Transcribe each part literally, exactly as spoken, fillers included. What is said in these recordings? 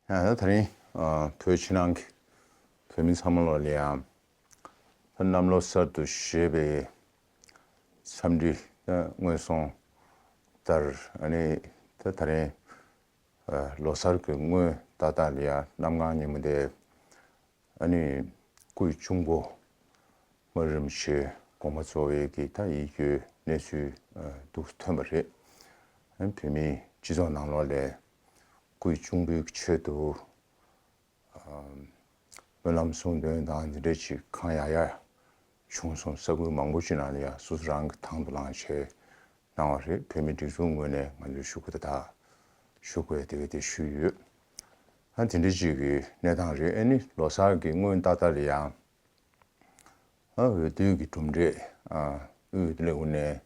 ཡང་ད་རིང་ཨ་བོད་ཕྱི་ནང་གི་བོད་མི་ཚང་མ་ལོ་ལ་ཡང་ད་གནམ་ལོ་གསར་དུ་བཞད་པའི་འཚམས་འདྲི་ད་སྔོན་སོང་ལྟར། ཨ་ནི་ད་ད་རིང་ཨ་ལོ་གསར་གྱི་སྔོན་ཏག་ཏག་ལ་ཡང་གནམ་གང་ཉིན་མོ་དེ་ཨ་ནི་སྐུའི་གཅུང་པོ་རྨ་རིན་པོ་ཆེ་དགོངས་པ་རྫོགས་པའི་གི་ད་ཡིད་སྐྱོའི་གནས་ཚུལ་ཨ་འདུག་ཐོན་པ་རེད། ཨ་ནི་བོད་མིའི་སྤྱི་ཚོགས་ནང་ལོགས་ལ་སྐུའི་གཅུང་པོའི་གི་ཆེད་དུ་ཨ་སྨོན་ལམ་གསུང་འདོན་དང་འདི་འདྲ་ཅིག་གང་ཡག་ཡག་བྱུང་སོང་། ས་ཁུལ་མང་པོ་ཅིག་ནང་ལ་ཡང་སོ་སོ་རང་གི་དང་དུ་བླངས་བྱས་གནང་བ་རེད། བོད་མིའི་སྒྲིག་འཛུགས་ངོས་ནས་ང་ཚོས་ཞུ་དགོས་དེ་དག་ཞུ་དགོས་དེ་ག་དེ་ཞུས་ཡོད། ཨ་དེ་འདྲ་ཅིག་གི་གནས་སྟངས་རེད། ཨ་ནི་ལོ་གསར་གྱི་སྔོན་ཏག་ཏག་ལ་ཡང་ཨ་འོས་བསྡུ་གི་གྲུབ་འབྲས་ཨ་དབུས་འོས་བསྡུ་ལས་ཁུངས་ནས་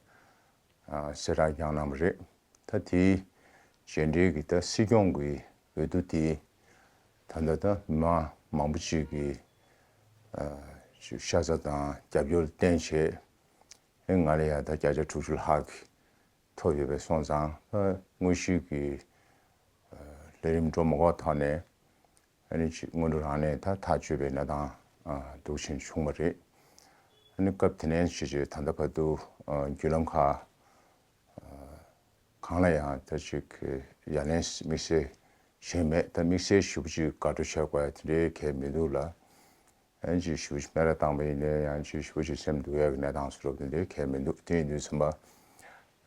ཨ་གསལ་བསྒྲགས་བསྐྱངས་གནང་བ་རེད། ད་དེའི་རྗེས་འབྲེལ་གྱི་ད་སྲིད་སྐྱོང་གི་འོས་བསྡུ་དེ་ད་ལྟ་ད་མི་མང་མང་པོ་ཅིག་གི་ཨ་ཤ་ཚ་དང་རྒྱབ་སྐྱོར་བསྟན་བྱས། ཨེ་ང་ལ་ཡང་ད་བརྒྱ་ཆ་དྲུག་ཅུ་ལྷག་གི་ཐོབ་ཡོད་པའི་སོང་ཙང་། ད་དངོས་གཞིའི་གི་ཨ་ལས་རིམ་འགྲོ་མ་དགོས་ཐོག་ནས་ཨ་ནི་ཅིག་སྔོན་འགྲོ་རང་ནས་ད་ཐག་གཅོད་པའི་གནས་སྟངས་ཨ་འདུག་ཕྱིན་བྱུང་བ་རེད། ཨ་ནི་སྐབས་དེ་ནས་བྱས་བྱས་ད་ལྟ་བར་དུ་ཨ་བརྒྱུད་ལམ་ཁག་གང་ལ་ཡང་ད་ཅིག་ཡ་ལན་དམིགས་བསལ་གཞན་མེད། ད་དམིགས་བསལ་ཞེ་པོ་ཅིག་དགའ་སྤྲོ་བྱ་དགོས་ཡ་དེ་འདྲའི་གལ་མི་འདུག་ལ། ཨ་ནི་ཅིག་ཞེ་པོ་ཅིག་སྨད་ར་བཏང་པ་ཡིན་ནའི་ཡང་ཅིག་ཞེ་པོ་ཅིག་སེམས་སྡུག་ཡ་གི་གནས་སྟངས་སུ་ལོག་དེ་འདྲའི་གལ་མི་འདུག་དེ་ཡིན་དུས་ཙམ་པ།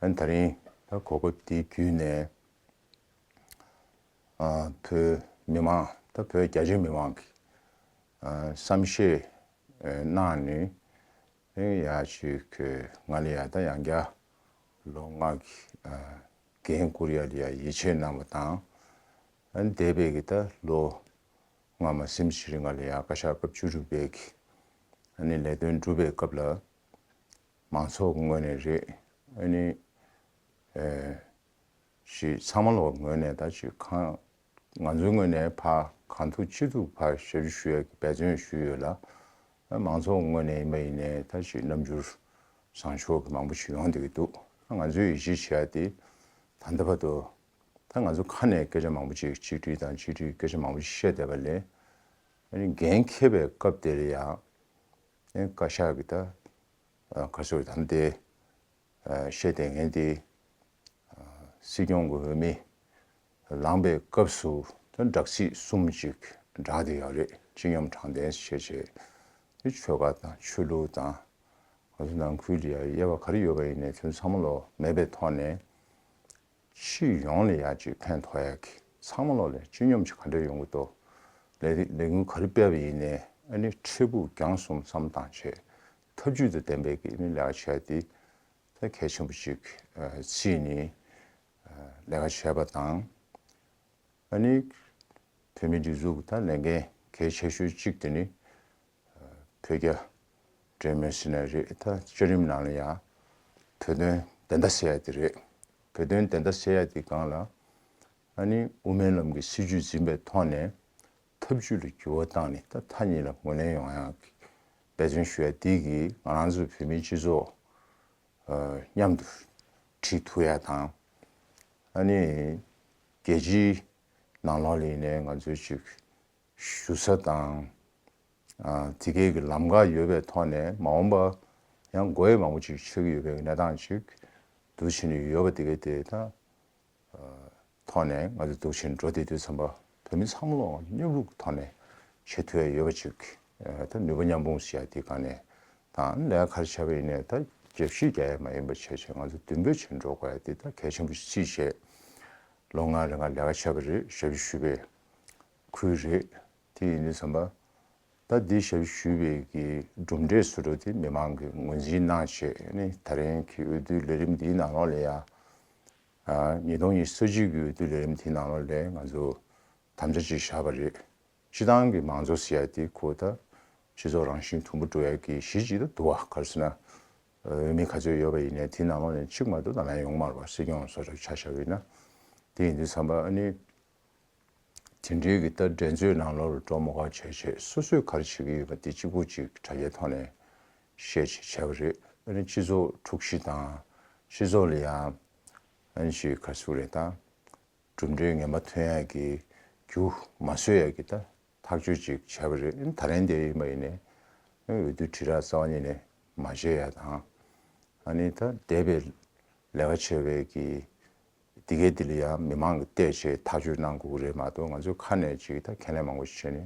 ཨ་ནི་ད་རིང་ད་གོ་སྐབས་འདི་བརྒྱུད་ནས་ཨ་བོད་མི་མང་ད་བོད་རྒྱ་ཆེ་མི་མང་གི་ཨ་བསམ་ཤེས་ཨ་གནང་ནས། ཨེ་ཡ་ཅིག་ང་ལ་ཡ་ད་ཡང་བསྐྱར་ལོ་ལྔ་གི་ཨ་འགན་བསྐུར་ཡ་ལ་ཡ་ཡིད་ཆེས་གནང་བ་དང་། ཨ་ནི་འདས་པའི་གི་ད་ལོ་ལྔ་མ་ཟིན་ཞིག་རིང་ལ་ཡ་བཀའ་ཤག་སྐབས་བཅུ་དྲུག་པའི་གི་ཨ་ནི་ལས་དོན་སྒྲུབ་པའི་སྐབས་ལ་མང་ཚོགས་ཀྱི་ངོས་ནས་རེད། ཨ་ནི་ཨེ་ཞིག་ཚང་མ་ལོག་ངོས་ནས་ད་ཅིག་གང་ང་ཚོའི་ངོས་ནས་ཕར་གང་ཐུབ་ཅི་ཐུབ་ཕར་ཞབས་ཞུ་ཞུ་ཡ་གི་འབད་བརྩོན་ཞུས་ཡོད་ལ། ཨ་མང་ཚོགས་ངོས་ནས་ཡིན་པ་ཡིན་ནའི་ད་ཅིག་རྣམ་འགྱུར་བཟང་ཕྱོགས་ཀྱི་མང་པོ་ཞིག་ཡོང་བསྡད་ཀྱི་འདུག་ཨ་ང་ཚོས་ཡིད་ཆེས་བྱེད་ཡ་དེ་ད་ལྟ་བར་དུ་ད་ང་ཚོ་ཁ་ནས་སྐད་ཆ་མང་པོ་ཅིག་གཅིག་སྒྲིལ་དང་གཅིག་སྒྲིལ་སྐད་ཆ་མང་པོ་ཞིག་བཤད་བསྡད་པ་ལས། ཨ་ནི་འགན་འཁྱེར་བའི་སྐབས་དེ་ལ་ཡང་ཨ་ནི་བཀའ་ཤག་གི་ད་ཨ་ག་ཚོད་ད་ལྟའི་ཨ་བཤད་བསྡད་མཁན་དེ་ཨ་སྲིད་སྐྱོང་གི་འོས་མི་ལངས་པའི་སྐབས་སུ་ད་དྲག་ཚིགས་གསུམ་ཅིག་བསྒྲགས་བསྡད་ཡོད་རེད། སྤྱི་སྙོམས་དྲང་བདེན་ཞེས་བྱས། དེ་ཆོལ་ཁ་དང་ཆོས་ལུགས་དང་། ང་ཚོ་ནང་ཁུལ་ལ་ཡ་དབྱེ་བ་ག་རེ་ཡོད་པ་ཡིན་ནའི་དེ་ཚོ་ཚང་མ་ལོག་མེད་པའི་ཐོག་ནས། སྤྱི་ཡོངས་ལ་ཡ་ཅིག་ཕན་ཐོགས་ཡ་གི་ཚང་མ་ལོག་ལ་སྤྱི་སྙོམས་ཅིག་ག་འདྲ་ཡོང་གི་འདུག་ལས་ལས་འགུལ་ག་རེ་སྤེལ་བ་ཡིན་ནའི་ཨ་ནི་འཕྲལ་ཕུགས་རྒྱང་གསུམ་བསམ་བཏང་བྱས་ཐབས་ཇུས་དང་ལྡན་པའི་གི་ཨ་ནི་ལས་ཀ་བྱས་ཏེ། ད་གལ་ཆེན་པོ་ཅིག་ཨ་བརྩིས་ནས་ཨ་ལས་ཀ་བྱས་པ་དང་། ཨ་ནི་བོད་མིའི་སྒྲིག་འཛུགས་ཀྱི་ད་ལས་འགན་གལ་ཆེ་ཤོས་གཅིག་དེ་ནི་ཨ་བོད་རྒྱ་འབྲེལ་མོལ་ཟེར་ན་རེད། ད་བཅའ་ཁྲིམས་ནང་ལ་ཡང་བོད་དོན་བདེན་མཐའ་གསལ་ཡ་དེ་རེད། བོད་དོན་བདེན་མཐའ་གསལ་ཡ་དེ་སྒང་ལ་ཨ་ནི་དབུ་མའི་ལམ་གྱི་སྲིད་བྱུས་འཛིན་པའི་ཐོག་ནས་ཐབས་ཇུས་ལ་འགྱུར་བ་བཏང་ནས་ད་མཐའ་གཉིས་ལ་ངོས་ལེན་ཡོང་ཡ་གི་འབད་བརྩོན་ཞུ་ཡ་དེ་གིས་ང་རང་ཚོ་བོད་མིའི་སྤྱི་ཚོགས་ཨ་མཉམ་དུ་ཁྲིད་ཐུབ་ཡ་དང་། ཨ་ནི་རྒྱལ་སྤྱིའི་ནང་ལོགས་ལ་ཡིན་ནའི་ང་ཚོའི་ཅིག་ཞུ་ས་དང་། ཨ་དེ་གའི་གི་ལམ་ཁ་ཡོད་པའི་ཐོག་ནས་མ་འོངས་པ་ཡང་དགོས་ཡ་མང་པོ་ཅིག་ཆགས་ཀྱི་ཡོད་པའི་གནས་སྟངས་ཅིག་འདུག་ཕྱིན་ནས་ཡོད་པ་དེ་གའི་དེ་ད་ཐོག་ནས་ང་ཚོ་འདུག་ཕྱིན་འགྲོ་བསྡད་དུས་ཙམ་པ་བོད་མི་ཚང་མ་ལོག་མཉམ་རུབ་ཐོག་ནས་བྱེད་ཐུབ་ཡ་ཡོད་པ་ཅིག་ཨ་ད་ནུས་པ་མཉམ་སྤུངས་ཟེར་ཡ་དེ་སྒང་ནས་དང་ལས་ཀ་ག་རེ་བྱས་པ་ཡིན་ནའི་ད་རྒྱབ་བཤིག་རྒྱག་ཡ་མ་ཡིན་པ་བྱས་བྱས་ང་ཚོ་མདུན་སྤོས་བྱས་འགྲོ་དགོས་ཡ་དེ་ད་གལ་ཆེན་པོ་ཞིག་བརྩིས་བྱས་ལོ་ལྔ་རིང་ལ་ལས་ཀ་བྱས་པ་རེད། ཞབས་ཞུ་ཞུས་པའི་ཁུལ་རེད། དེ་ཡིན་དུས་ཙམ་པ། ད་འདི་ཞབས་ཞུ་ཞུས་པའི་གི་གྲུབ་འབྲས་སུ་འགྲོ་དེ་མི་མང་གིས་ངོས་འཛིན་གནང་བྱས་ནི་ད་རིང་གི་འོས་བསྡུ་ལས་རིམ་འདིའི་ནང་ལོགས་ལ་ཡ། ཨ་ཉིས་སྟོང་ཉི་ཤུ་རྩ་གཅིག་གི་འོས་བསྡུ་ལས་རིམ་དེའི་ནང་ལོགས་ལ་ང་ཚོ་དམ་བཅའ་ཅིག་བཞག་པ་རེད། སྤྱི་བཏང་གི་མང་གཙོ་ཟེར་ཡ་དེ་ཁོ་ད་སྤྱི་ཚོགས་རང་བཞིན་དུམ་བུ་འགྲོ་ཡ་གི་གཞི་ཅིག་ད་འདུག་བ། ག་རེ་ཟེར་ན། འོས་མི་ག་ཚོད་ཡོད་པ་ཡིན་ནའི་དེའི་ནང་ལོགས་ནས་གཅིག་མ་གཏོགས་ད་ལན་ཡོང་མ་རེད་པ། སྲིད་སྐྱོང་སོགས་ཆ་བཞག་པ་ཡིན་ན། དེ་ཡིན་དུས་ཙམ་པ་ཨ་ནི། དེ་འདྲའི་གི་ད་འགྲན་རྩོད་ནང་ལོགས་ལ་འགྲོ་མ་དགོས་བྱས་བྱས་སོ་སོས་ག་རེ་བྱེད་ཀྱི་ཡོད་པ་དེ་གཅིག་པུ་གཅིག་དྲ་རྒྱའི་ཐོག་ནས་བཤད་བྱས་བྱས་པ་རེད། ཨ་ནི་སྤྱི་ཚོགས་འཁྲུག་གཞི་དང་སྤྱི་ཚོགས་ལ་ཡང་ཨ་ནི་ཞིག་ག་རེ་ཟེར་དགོས་རེད་ད། གྲུབ་འབྲས་ངན་པ་ཐོན་ཡག་གི་ རྒྱུ་མ་བཟོས་ཡ་གི་ད་ཐག་གཅོད་ཅིག་བྱས་པ་རེད། ད་རིང་དེ་ཡིན་པ་ཡིན་ནའི་འོས་བསྡུ་དྲིལ་བསྒྲགས་རྩ་བ་ཉིད་ནས་མ་བྱས་ཡ་དང་། ཨ་ནི་ད་འདས་པའི་ལས་ཀ་བྱས་པའི་གི་འདི་གའི་འདི་ལ་ཡང་མི་མང་གིས་བལྟས་བྱས་ཐག་གཅོད་གནང་དགོས་ཀྱི་རེད་མ་གཏོགས། ང་ཚོའི་ཁ་ནས་ཅིག་ད་ཁས་ལེན་མང་པོ་བྱས་ནས་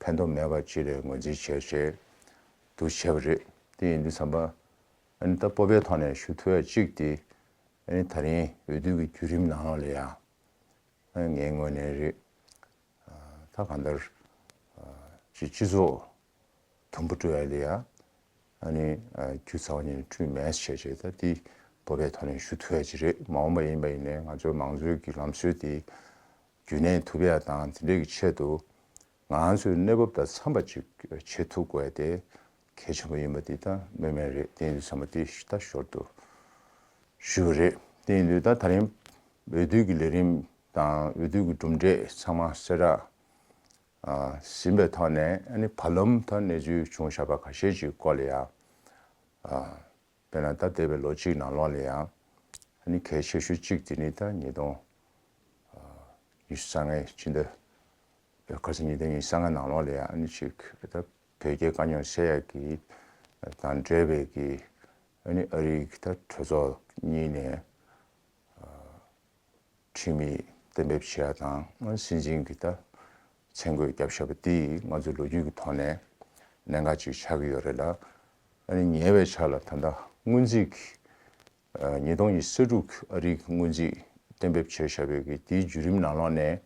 ཕན་ཐོགས་མེད་པ་ཅིག་ལ་ངོས་འཛིན་བྱས་བྱས་འདུག་བྱས་པ་རེད། དེ་ཡིན་དུས་ཙམ་པ་ཨ་ནི་ད་སྤོབས་པའི་ཐོག་ནས་ཞུ་ཐུབ་ཡ་གཅིག་དེ་ཨ་ནི་ད་རིང་འོས་བསྡུ་གི་བརྒྱུད་རིམ་ནང་ལོགས་ལ་ཡང་ཨ་ནི་ངའི་ངོས་ནས་རེད། ད་གང་ལྟར་སྤྱི་སྤྱི་ཚོགས་དུམ་བུ་བཀྲུ་ཡ་ལ་ཡ་ཨ་ནི་རྒྱུ་རྩ་བ་ཉིད་ནས་བཀྲུས་མེད་བྱས་བྱས། ད་འདི་སྤོབས་པའི་ཐོག་ནས་ཞུ་ཐུབ་ཡ་ཅིག་རེད། མ་འོངས་པ་ཡིན་པ་ཡིན་ནའི་ང་ཚོའི་མང་གཙོའི་གི་ལམ་སྲོལ་འདི་རྒྱུན་གནས་ཐུབ་ཡ་དང་། དེ་འདྲའི་གི་ཆེད་དུ་ང་ཚོའི་གནས་བབ་དང་འཚམས་པ་ཅིག་བྱེད་ཐུབ་དགོས་དེ་གལ་ཆེན་པོ་ཡིན་པ་འདི་ད་སྨོས་མེད་རེད། དེ་ཡིན་དུས་ཙམ་པ་འདི་ད་ཞོར་དུ་ཞུ་བ་རེད། དེ་ཡིན་དུས་ད་ད་རིང་འོས་བསྡུ་གི་ལས་རིམ་དང་འོས་བསྡུ་གི་གྲུབ་འབྲས་ཚང་མ་གསལ་བསྒྲགས་ཟིན་པའི་ཐོག་ནས་ཨ་ནི་བར་ལམ་ད་གནས་ཚུལ་བྱུང་བཞག་པ་ཁ་ཤས་ཅིག་སྐོར་ལ་ཡང་། དཔེར་ན་ད་འདས་པའི་ལོ་གཅིག་ནང་ལོགས་ལ་ཡང་ཨ་ནི་གལ་ཆེ་ཤོས་གཅིག་དེ་ནི་ད་ཉིས་སྟོང་ཉི་ཤུ་རྩ་ལྔའི་སྤྱི་ཟླ་ཁ་སང་ཉིས་སྟོང་ཉི་ཤུ་རྩ་ལྔ་ནང་ལོགས་ལ་ཡང་ཨ་ནི་ཅིག་ད་བོད་རྒྱའི་དཀའ་རྙོག་སེལ་ཡག་གི་དང་འབྲེལ་བའི་གི་ཨ་ནི་ཨ་རིའི་གི་ད་གྲོས་ཚོགས་གཉིས་ནས་ཁྲིམས་ཡིག་གཏན་འབེབས་བྱེད་ཡ་དང་། སྲིད་འཛིན་གྱི་ད་མཚན་བཀོད་བརྒྱབ་བཞག་པ་འདི་ང་ཚོའི་ལོ་རྒྱུས་ཀྱི་ཐོག་ནས་གནད་འགག་ཅིག་ཆགས་ཀྱི་ཡོད་རེད་ལ། ཨ་ནི་ཉེ་བའི་ཆར་ལ་ད་ལྟ་སྔོན་རྩིས་ཀྱི་ཉིས་སྟོང་ཉི་ཤུ་རྩ་དྲུག་ཨ་རིའི་སྔོན་རྩིས་གཏན་འབེབས་བྱས་བཞག་པའི་གི་དེའི་བརྒྱུད་རིམ་ནང་ལོགས་ནས་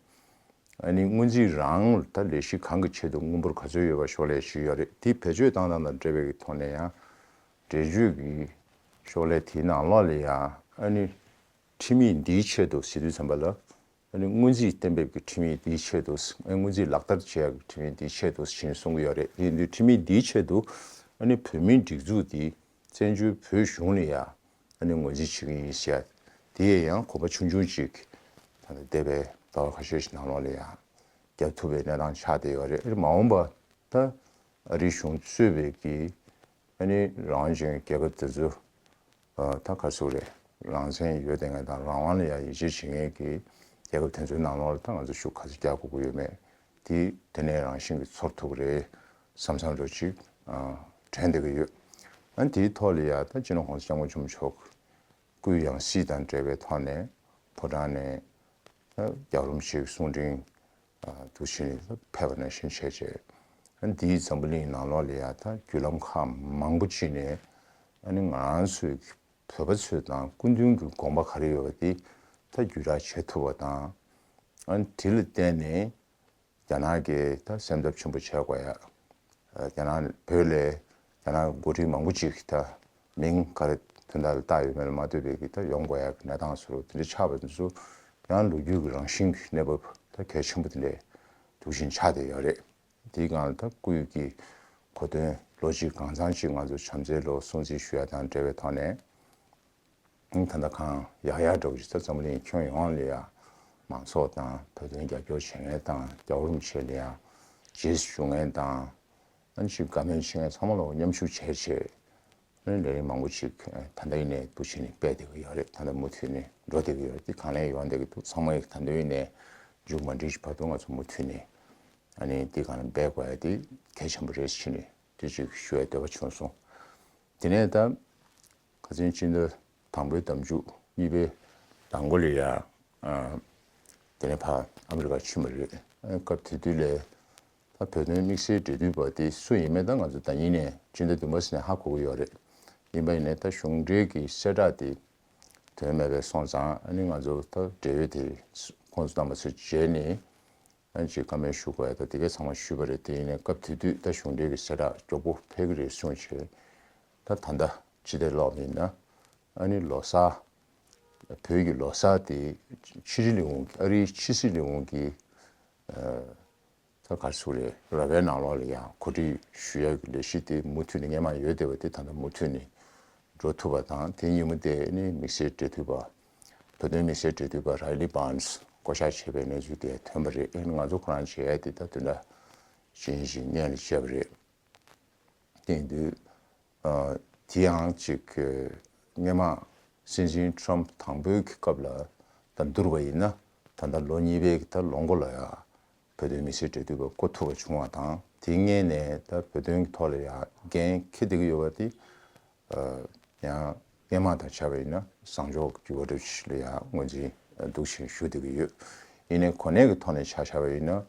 ཨ་ནི་སྔོན་རྩིས་རང་ད་ལས་གཞི་གང་གི་ཆེད་དུ་དངུལ་འབོར་ག་ཚོད་ཡོད་པ་ཤོག་ལྷེ་ཞིག་ཡོད་རེད། དེ་བེད་སྤྱོད་བཏང་སྟངས་དང་འབྲེལ་བའི་གི་ཐོག་ནས་ཡང་འགྲེལ་བརྗོད་ཀྱི་ཤོག་ལྷེ་དེའི་ནང་ལོགས་ལ་ཡང་ཨ་ནི་ཁྲིམས་ཡིག་འདིའི་ཆེད་དུ་ཟེར་དུས་ཙམ་པ་ལ། ཨ་ནི་སྔོན་རྩིས་གཏན་འབེབས་ཀྱི་ཁྲིམས་ཡིག་འདིའི་ཆེད་དུ། ཨ་ནི་སྔོན་རྩིས་ལག་བསྟར་བྱེད་ཡག་གི་ཁྲིམས་ཡིག་འདིའི་ཆེད་དུ་ཞེས་གསུང་གི་ཡོད་རེད། དེ་ཡིན་དུས་ཁྲིམས་ཡིག་འདིའི་ཆེད་དུ་ཨ་ནི་བོད་མིའི་སྒྲིག་འཛུགས་འདི་བཙན་བྱོལ་བོད་གཞུང་ལ་ཡ་ཨ་ནི་ངོས་འཛིན་བྱེད་ཀྱི་ཡིན་ཟེར་ཡ་དེ་ཡང་གོམ་པ་ཆུང་ཆུང་ཅིག་ད་ལྟ་འདས་པའི་ཟླ་བ་ཁ་ཤས་ཤིག་ནང་ལོགས་ལ་ཡ་བརྒྱབ་ཐུབ་པའི་གནས་སྟངས་ཆགས་བསྡད་ཡོད་རེད། ཨ་ནི་མ་འོངས་པ་ད་ཨ་རིའི་གཞུང་གཙོས་པའི་གི་ཨ་ནི་རང་དབང་ཅན་རྒྱལ་ཁབ་དེ་ཚོ་ཨ་ད་ག་ཚོད་རེད། རང་བཙན་ཡོད་བསྡད་མཁན་དང་རང་དབང་ལ་ཡང་ཡིད་ཆེས་བྱེད་མཁན་གྱི་རྒྱལ་ཁབ་དེ་ཚོའི་ནང་ལོགས་ལ་ད་ང་ཚོ་ཤུགས་ག་ཚོད་རྒྱག་དགོས་ཀྱི་ཡོད་མེད་དེ་དེ་ནས་རང་བཞིན་གྱིས་ཚོར་ཐུབ་ཀྱི་རེད་བསམ་བསམ་འདྲ་ཅིག་ཨ་དྲན་བསྡད་ཀྱི་ཡོད། ཨ་ནི་དེའི་ཐོག་ལ་ཡང་ད་སྤྱི་ནོར་༸གོང་ས་༸སྐྱབས་མགོན་ཆེན་པོ་མཆོག་སྐུའི་ཡང་སྲིད་དང་འབྲེལ་བའི་ཐོག་ནས་ཕོ་བྲང་ནས་ད་རྒྱལ་བ་རིན་པོ་ཆེའི་གསུང་འཕྲིན་ཨ་འདུག་བྱས་ནས་ད་ཕེབས་པ་ནང་བཞིན་བྱས་བྱས། ཨ་ནི་འདིའི་འཛམ་བུ་གླིང་ནང་ལོགས་ལ་ཡང་ད་བརྒྱུད་ལམ་ཁག་མང་པོ་ཅིག་ནས་ཨ་ནི་ང་རང་ཚོའི་བོད་པ་ཚོས་དང་སྐུ་མདུན་གྱི་དགོངས་པ་ག་རེ་ཡོད་པ་དེ་ད་བརྒྱུད་བསྒྲགས་བྱེད་ཐུབ་པ་དང་། ཨ་ནི་དེ་ལ་བརྟེན་ནས་རྒྱ་ནག་གིས་ད་སེམས་འཚབ་ཆེན་པོ་བྱེད་དགོས་ཡ། རྒྱ་ནག་བོད་ལ་རྒྱ་ནག་འགོ་ཁྲིད་མང་པོ་ཅིག་ད་མིང་ག་རེ་དོན་དག་ལ་བཏགས་ཡོད་མེད་ལ་མ་ལྟོས་པའི་གི་ད་ཡོང་དགོས་ཡ་གི་གནས་སྟངས་བཟོ་འདྲ་དེ་འདྲ་ཆགས་པ་དེ་ཚོ་ཡང་ལོ་རྒྱུས་ཀྱི་རང་བཞིན་གྱི་གནས་བབ་ད་གལ་ཆེན་པོ་དེ་འདྲ་འདུག་བཞིན་ཆགས་བསྡད་ཡོད་རེད། དེའི་སྒང་ལ་ད་སྐུའི་གི་གོ་སྟོན་ལོ་གཅིག་གང་འཚམ་ཅིག་ང་ཚོ་བྱམས་བརྩེའི་ལོ་སྲུང་བརྩི་ཞུ་ཡ་དང་འབྲེལ་བའི་ཐོག་ནས། ད་ལྟ་གང་ཡག་ཡག་འདྲ་བོ་ཞིག་ད་འཛམ་བུ་གླིང་ཁྱོན་ཡོངས་ལ་ཡ་མང་ཚོགས་དང་བོད་དོན་རྒྱབ་སྐྱོར་བྱེད་མཁན་དང་རྒྱལ་བ་རིན་པོ་ཆེ་ལ་ཡ་རྗེས་སུ་ཞུ་མཁན་དང་། ཨ་ནི་ཅིག་བཀའ་མོལ་བྱེད་མཁན་ཚང་མ་ལ་མཉམ་ཞུགས་བྱས་བྱས། ཨ་ནི་ལས་རིམ་མང་པོ་ཅིག་ད་ལྟ་ཡིན་ནའི་འདུག་བྱས་ནས་སྤེལ་བསྡད་ཀྱི་ཡོད་རེད། ད་ལྟ་མུ་མཐུད་ནས་འགྲོ་བསྡད་ཀྱི་ཡོད་རེད། དེ་གང་ལེགས་ཡོང་བསྡད་ཀྱི་འདུག་ཚང་མ་ཡིས་ད་ལྟ་ཡིན་ནའི་མཇུག་མ་སྒྲིལ་བར་དུ་ང་ཚོ་མུ་མཐུད་ནས་ཨ་ནི་དེ་གང་ལ་འབད་དགོས་ཡ་དེ་གལ་ཆེན་པོ་རེད་ཟེར་ནས་དེ་ཅིག་ཞུ་ཡའི་འདོད་པ་བྱུང་སོང་། དེ་ནས་ད་ཁ་སང་སྤྱི་ཟླ་དང་པོའི་ཟླ་མཇུག་གཉིས་པའི་ཟླ་མགོ་ལ་ཡ་ཨ་དེ་ནས་ཕར་ཨ་མི་རི་ཀ་ཕྱིན་པ་རེད། ཨ་སྐབས་དེ་དུས་ལ་ད་བོད་དོན་དམིགས་བསལ་འབྲེལ་མཐུད་པ་དེ་སུ་ཡིན་མིན་ད་ང་ཚོ་ཟླ་ཉིན་ནས་སྤྱི་ཟླ་བདུན་པ་ཟིན་ནས་ཧ་གོ་གི་ཡོད་རེད། ཡིན་པ་ཡིན་ནའི་ད་གཞུང་འབྲེལ་གྱི་གསལ་བསྒྲགས་དེ་དོན་མེད་པའི་སོང་ཙང་། ཨ་ནི་ང་ཚོ་ད་འབྲེལ་ཡོད་དེ་ཁོང་ཚོ་རྣམ་པ་ཚོ་མཇལ་ནས་ཨ་ནི་ཅིག་བཀའ་མོལ་ཞུ་དགོས་ཡ་ད་དེ་གའི་ཚང་མ་ཞུས་པ་རེད། དེ་ཡིན་ནའི་སྐབས་དེ་དུས་ད་གཞུང་འབྲེལ་གྱི་གསལ་བསྒྲགས་མགྱོགས་པོ་ཕེབས་ཀྱི་རེད་གསུངས་བྱས། ད་ད་ལྟ་སྤྱི་བདེ་ཀློག་པ་ཡིན་ན་ཨ་ནི་ལོ་གསར། བོད་ཀྱི་ལོ་གསར་དེ་ཕྱི་སྲིད་ལས་ཁུངས་ཀྱི་ཨ་རིའི་ཕྱི་སྲིད་ལས་ཁུངས་ཀྱི་ད་ག་རེ་ཟེར་དགོས་རེད། ར་བའི་ནང་ལོགས་ལ་ཡང་གོ་སྒྲིག་ཞུ་ཡག་གི་ལས་གཞི་དེ་མུ་མཐུད་ནས་སྔོན་མ་ཡོད་བསྡད་པ་དེ་ད་ལྟ་མུ་མཐུད་ནས་འགྲོ་ཐུབ་པ་དང་། དེ་ཉིན་མོ་དེ་ནི་དམིགས་བསལ་འབྲེལ་མཐུད་པ། བོད་དོན་དམིགས་བསལ་འབྲེལ་མཐུད་པ་ར་ལི་བཱན་སི་བསྐོ་བཞག་བྱས་པའི་གནས་ཚུལ་དེ་ཐོན་པ་རེད། ཨ་ནི་ང་ཚོ་ཁོ་རང་བྱེད་ཡ་དེ་ད་དོན་དག་ཅི་ཡིན་ཞིག་སྙན་ལ་བཅད་པ་རེད། དེ་ཡིན་དུས་ཨ་དེ་ཡང་ཅིག་སྔོན་མ་སྲིད་འཛིན་ཊམ་དང་པོའི་གི་སྐབས་ལ་ད་བསྡུར་བ་ཡིན་ན་ད་ལྟ་ལོ་གཉིས་པའི་གི་ད་ལོ་མགོ་ལ་ཡང་ བོད་དོན་མི་སེར་འབྲེལ་མཐུད་པ་བསྐོ་ཐུབ་པ་བྱུང་བ་དང་། དེའི་སྔོན་ནས་ད་བོད་དོན་གྱི་ཐོག་ལ་ཡང་འགན་འཁྱེར་བསྡད་ཀྱི་ཡོད་པ་དེ། ཡང་སྔོན་མ་དང་ཆ་བ་ཡིན་ན་བཟང་ཕྱོགས་ཀྱི་འགྱུར་བ་འགྲོ་ཕྱིར་ལ་ཡང་ངོས་འཛིན་འདུག་བཞིན་ཞུ་བསྡད་ཀྱི་ཡོད། ཡིན་ནའི་གོ་གནས་ཀྱི་ཐོག་ནས་ཆ་བཞག་པ་ཡིན་ན།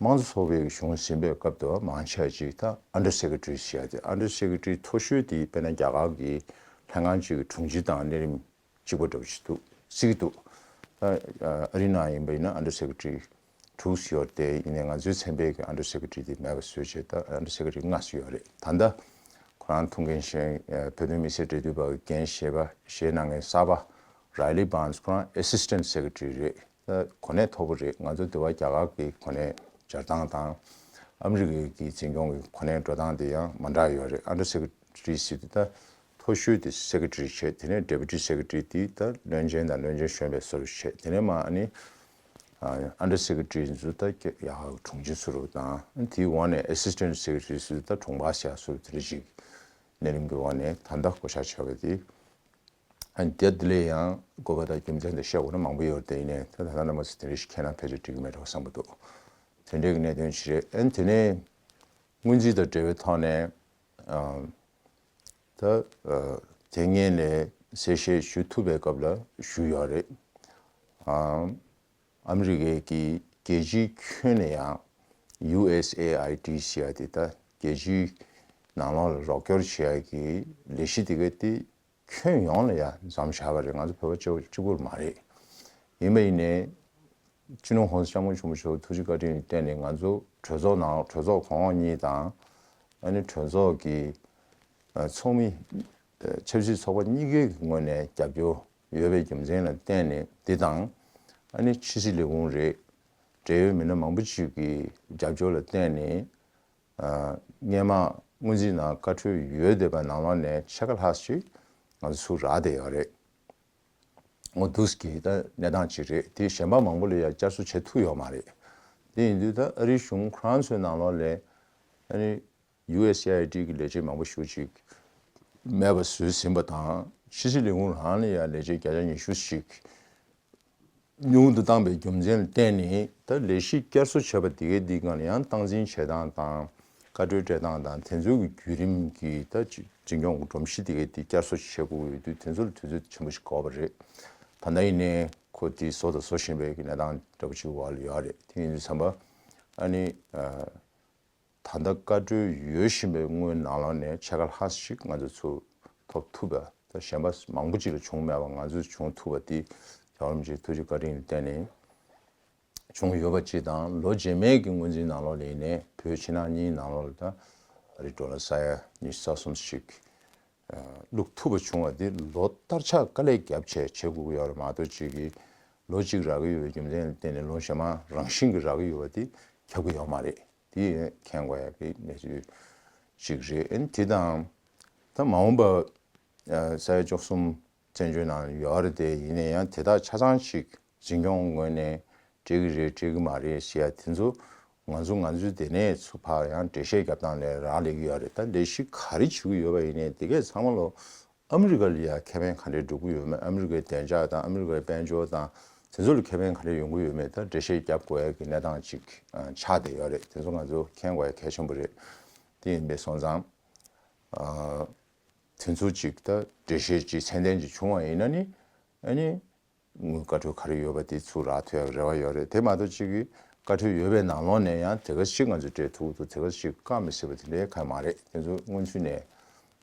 དམངས་གཙོ་ཚོགས་པའི་གཞུང་ཟིན་པའི་སྐབས་དུ་མང་ཆེ་ཅིག་ད་ཨན་ཌར་སེ་ཀེ་ཊ་རི་ཟེར་ཡ་དེ། ཨན་ཌར་སེ་ཀེ་ཊ་རི་མཐོ་ཤོས་དེ་དཔེར་ན་རྒྱ་གར་གྱི་ལྷན་ཁང་ཅིག་གི་དྲུང་ཆེ་དང་གནས་རིམ་གཅིག་པ་འདྲ་པོ་ཞིག་འདུག་སྲིད་ཀྱི་འདུག་ཨ་རི་ནང་ཡིན་པ་ཡིན་ན་ཨན་ཌར་སེ་ཀེ་ཊ་རི་དྲུག་ཡོད་དེ། ཡིན་ནའི་ང་ཚོའི་ཚན་པའི་གི་ཨན་ཌར་སེ་ཀེ་ཊ་རི་དེ་མེད་པ་བཟོས་བྱས་ད་ཨན་ཌར་སེ་ཀེ་ཊ་རི་ལྔ་ཙམ་ཡོད་རེད། ད་ལྟ་ཁོ་རང་ཐུགས་འགན་བཞེས་བོད་དོན་མི་སེར་འབྲེལ་མཐུད་པ་གི་འགན་བཞེས་པ་བཞེས་གནང་མཁན་གསར་པ་རའི་ལི་བཱན་སི་ཁོ་རང་ཨེ་སི་སི་ཊེན་ཊི་སེ་ཀེ་ཊ་རི་རེད། ད་གོ་གནས་མཐོ་པོ་རེད། ང་ཚོ་འདི་བ་རྒྱ་གར་གྱི་གོ་གནས་སྦྱར་སྟངས་དང་ཨ་མི་རི་ཀའི་གི་འཛིན་སྐྱོང་གི་གོ་གནས་འགྲོ་སྟངས་དེ་ཡང་མ་འདྲ་ཡོད་རེད། ཨན་ཌར་སེ་ཀེ་ཊ་རི་ཟེར་དུས་ད་མཐོ་ཤོས་དེ་སེ་ཀེ་ཊ་རི་བྱས། དེ་ནས་ཌེ་པུ་ཊི་སེ་ཀེ་ཊ་རི་དེ་ད་བློན་ཆེན་དང་བློན་ཆེན་གཞོན་པའི་བཟོ་འདྲ་བྱས། དེ་ནས་མ་ཨ་ནི་ཨན་ཌར་སེ་ཀེ་ཊ་རི་ཚོ་ད་ཡག་ག་དྲུང་ཆེ་བཟོ་འདྲ་དང་། དེའི་འོག་ནས་ཨེ་སི་སི་ཊེན་ཊི་སེ་ཀེ་ཊ་རི་ཚོ་ད་དྲུང་འཕར་ཟེར་ཡ་བཟོ་འདྲ་དེ་འདྲ་ཅིག་གནས་རིམ་གྱི་འོག་ནས་ད་ལྟ་བསྐོ་བཞག་བྱས་པ་དེ། ཨ་ནི་དེ་འདི་ལས་ཡང་དགོས་པ་དང་རྒྱུ་མཚན་དེ་བཤད་དགོས་ན་མང་པོ་ཡོད་རེད། དེ་ཡིན་ནའི་ད་ད་ལྟ་རྣམ་པ་ཚོ་དེ་འདྲ་ཞིག་མཁྱེན་ན་ཕལ་ཆེར་འགྲིག་གི་མེད་འགྲོ་བསམ་གྱི་འདུག་དེ་འདྲའི་གི་གནད་དོན་ཞིག་རེད། ཨ་ནི་དེ་ནས་སྔོན་རྩིས་དང་འབྲེལ་བའི་ཐོག་ནས་ཨ་ད་ཨ་དེ་སྔོན་ལས་གསལ་བཤད་ཞུ་ཐུབ་པའི་སྐབས་ལ་ཞུས་ཡོད་རེད། ཨ་ཨ་མི་རི་ཀའི་གི་རྒྱལ་སྤྱིའི་ཁྱོན་ནས་ཡང་ཡུ་ཨེས་ཨེ་ཨའི་ཌི་ཟེར་ཡ་དེ་ད་རྒྱལ་སྤྱིའི་ནང་ལོགས་ལ་རོགས་སྐྱོར་བྱེད་ཡ་གི་ལས་གཞི་དེ་ག་དེ་ཁྱོན་ཡོངས་ལ་ཡང་མཚམས་བཞག་པ་རེད། ང་ཚོ་བོད་པ་གཅིག་གཅིག་པུར་མ་རེད། ཡིན་པ་ཡིན་ནའི་སྤྱི་ནོར་༸གོང་ས་༸སྐྱབས་མགོན་ཆེན་པོ་མཆོག་ཐུགས་རྗེ་བཀའ་དྲིན་ལ་བརྟེན་ནས་ང་ཚོ་གྲོས་ཚོགས་ནང་གྲོས་ཚོགས་གོང་འོག་གཉིས་དང་། ཨ་ནི་གྲོས་ཚོགས་ཀྱི་ཨ་ཚོགས་མི་ཨ་ཆབ་སྲིད་ཚོགས་པ་གཉིས་ཀའི་ངོས་ནས་རྒྱབ་སྐྱོར་ཡོད་པའི་རྒྱུ་མཚན་ལ་བརྟེན་ནས་འདི་དང་། ཨ་ནི་ཕྱི་སྲིད་ལས་ཁུངས་རེད། འབྲེལ་ཡོད་མི་སྣ་མང་པོ་ཅིག་གི་རྒྱབ་སྐྱོར་ལ་བརྟེན་ནས། ཨ་སྔོན་མ་སྔོན་རྩིས་ནང་བཀའ་འཁྲོལ་ཡོད་བསྡད་པ་ནང་ལོགས་ནས་ཕྱེད་ཀ་ལྷག་ཅིག་ང་ཚོ་ཚུར་རག་བསྡད་ཡོད་རེད། འོ་འདུག་གི་ད་གནས་སྟངས་ཅིག་རེད། དེ་གཞན་པ་མང་པོ་ལ་ཡང་བསྐྱར་གསོ་བྱེད་ཐུབ་ཡོད་མ་རེད། དེ་ཡིན་དུས་ད་ཨ་རིའི་གཞུང་ཁོ་རང་ཚོའི་ནང་ལོགས་ལ་ཨ་ནི་ཡུ་ཨེས་ཨེ་ཨའི་ཌི་གི་ལས་བྱེད་མང་པོ་ཞེ་པོ་ཅིག་མེད་པ་བཟོས་ཟིན་པ་དང་། ཕྱི་སྲིད་ལས་ཁུངས་རང་ལ་ཡང་ལས་བྱེད་བརྒྱ་ཆ་ཉི་ཤུ་ཞིག་ཉུང་དུ་བཏང་པའི་རྒྱུ་མཚན་ལ་བརྟེན་ནས། ད་ལས་གཞི་བསྐྱར་གསོ་བྱས་པ་དེ་གའི་དེའི་སྒང་ལ་ཡང་སྟངས་འཛིན་བྱེད་སྟངས་དང་བཀའ་འཁྲོལ་སྤྲད་སྟངས་དང་དེ་ཚོའི་གི་བརྒྱུད་རིམ་གྱི་ད་ཅིག་འཛིན་སྐྱོང་གི་སྒྲོམ་གཞི་དེ་གའི་དེ་བསྐྱར་གསོ་བྱེད་དགོས་ཀྱི་ཡོད་དུས། དེ་ཚོ་ལ་དུས་ཚོད་ཆེན་པོ་ཞིག་འགོར་བ་རེད། ད་ལྟ་ཡིན་ནའི་ཁོ་དེ་བཟོ་དང་བཟོ་བཞིན་པའི་གི་གནས་སྟངས་འདྲ་པོ་ཅིག་འོག་ལ་ཡོད་རེད། དེ་ཡིན་དུས་ཙམ་པ་ཨ་ནི་ཨ། ད་ལྟ་བཀའ་འཁྲོལ་ཡོད་བཞིན་པའི་དངུལ་ནང་ལོགས་ནས་ཕྱེད་ཀ་ལྷག་ཞིག་ང་ཚོ་ཚུར་ཐོབ་ཐུབ་པ་དང་། གཞན་པ་མང་པོ་ཅིག་ལ་བྱུང་མེད་པ་ང་ཚོས་བྱུང་ཐུབ་པ་དེ་རྒྱལ་བ་རིན་པོ་ཆེའི་ཐུགས་རྗེ་བཀའ་དྲིན་ལ་བརྟེན་ནས་བྱུང་ཡོད་པ་ཅིག་དང་། ལོ་རྗེས་མའི་གི་སྔོན་རྩིས་ནང་ལོགས་ལ་ཡིན་ནའི་བོད་ཕྱི་ནང་གཉིས་ནང་ལོགས་ལ་ད་ཨ་རི་ཌོ་ལར་ས་ཡ་ཉི་ཤུ་རྩ་གསུམ་ཞིག་བླུག་ཐུབ་པ་བྱུང་བ་འདི་ལོ་བསྟར་ཆགས་དཀའ་ལས་བརྒྱབ་བྱས་བྱེད་དགོས་ཀྱི་ཡོད་རེད་མ་གཏོགས། གཅིག་གིས་ལོ་གཅིག་རག་གི་ཡོད་པའི་རྒྱུ་མཚན་ལ་བརྟེན་ནས་ལོ་གཞན་མ་རང་བཞིན་གྱིས་རག་གི་ཡོད་པ་འདི་ཁྱབ་ཀྱི་ཡོད་མ་རེད། འདི་མཁྱེན་དགོས་ཡག་གི་གནས་ཚུལ་ཅིག་རེད། ཨ་ནི་དེ་དང་ད་མ་འོངས་པ་ཨ་ས་ཡ་བཅུ་གསུམ་བཙན་བྱོལ་ནང་ཡོད་རེད་དེ། ཡིན་ན་ཡང་དེ་དག་ཆ་ཚང་ཞིག་འཛིན་སྐྱོང་ངོས་ནས་སྤྲད་ཀྱི་རེད་སྤྲད་ཀྱི་མ་རེད་ཟེར་ཡ་དེ་ཚོ་ང་ཚོ་ང་ཚོའི་སྡེ་ནས་ཚུར་ཕར་ཡང་འགྲེལ་བཤད་རྒྱབ་སྟངས་ལ་རག་ལས་ཀྱི་ཡོད་རེད། ད་ལས་གཞི་ག་རེ་བྱེད་ཀྱི་ཡོད་པ་ཡིན་ནའི་དེ་གས་ཚང་མ་ལོ་ཨ་མི་རི་ཀ་ལ་ཡང་ཁེ་ཕན་ག་འདྲས་འགྲོ་གི་ཡོད་མེད། ཨ་མི་རི་ཀའི་བདེ་འཇགས་དང་ཨ་མི་རི་ཀའི་དཔལ་འབྱོར་དང་དེ་ཚོ་ལ་ཁེ་ཕན་ག་འདྲས་ཡོང་གི་ཡོད་མེད་ད་འགྲེལ་བཤད་རྒྱབ་དགོས་ཡག་གི་གནས་སྟངས་ཅིག་ཨ་ཆགས་བསྡད་ཡོད་རེད། དེ་ཚོ་ང་ཚོ་མཁྱེན་དགོས་ཡག་གལ་ཆེན་པོ་རེད། དེ་ཡིན་པའི་སོང་ཙང་ཨ་དེ་ཚོ་ཅིག་ད་འགྲེལ་བཤད་ཅིག་ཚད་ལྡན་ཅིག་བྱུང་བ་ཡིན་ན་ནི་ཨ་ནི། དངུལ་བཀའ་འཁྲོལ་ག་རེ་ཡོད་པ་དེ་ཚུར་རག་ཐུབ་ཡག་རེ་བ་ཡོད་རེད། དེ་མ་གཏོགས་གཅིག་གིས་བཀའ་འཁྲོལ་ཡོད་པའི་ནང་ལོགས་ནས་ཡང་དེ་ག་ཞིག་ང་ཚོས་སྤྲད་ཐུབ་ཀྱི་འདུག་དེ་ག་ཞིག་བཀག་མི་སྲིད་པ་དེ་འདྲའི་གང་ཡང་མ་རེད། དེ་ཚོ་སྔོན་ཚུད་ནས་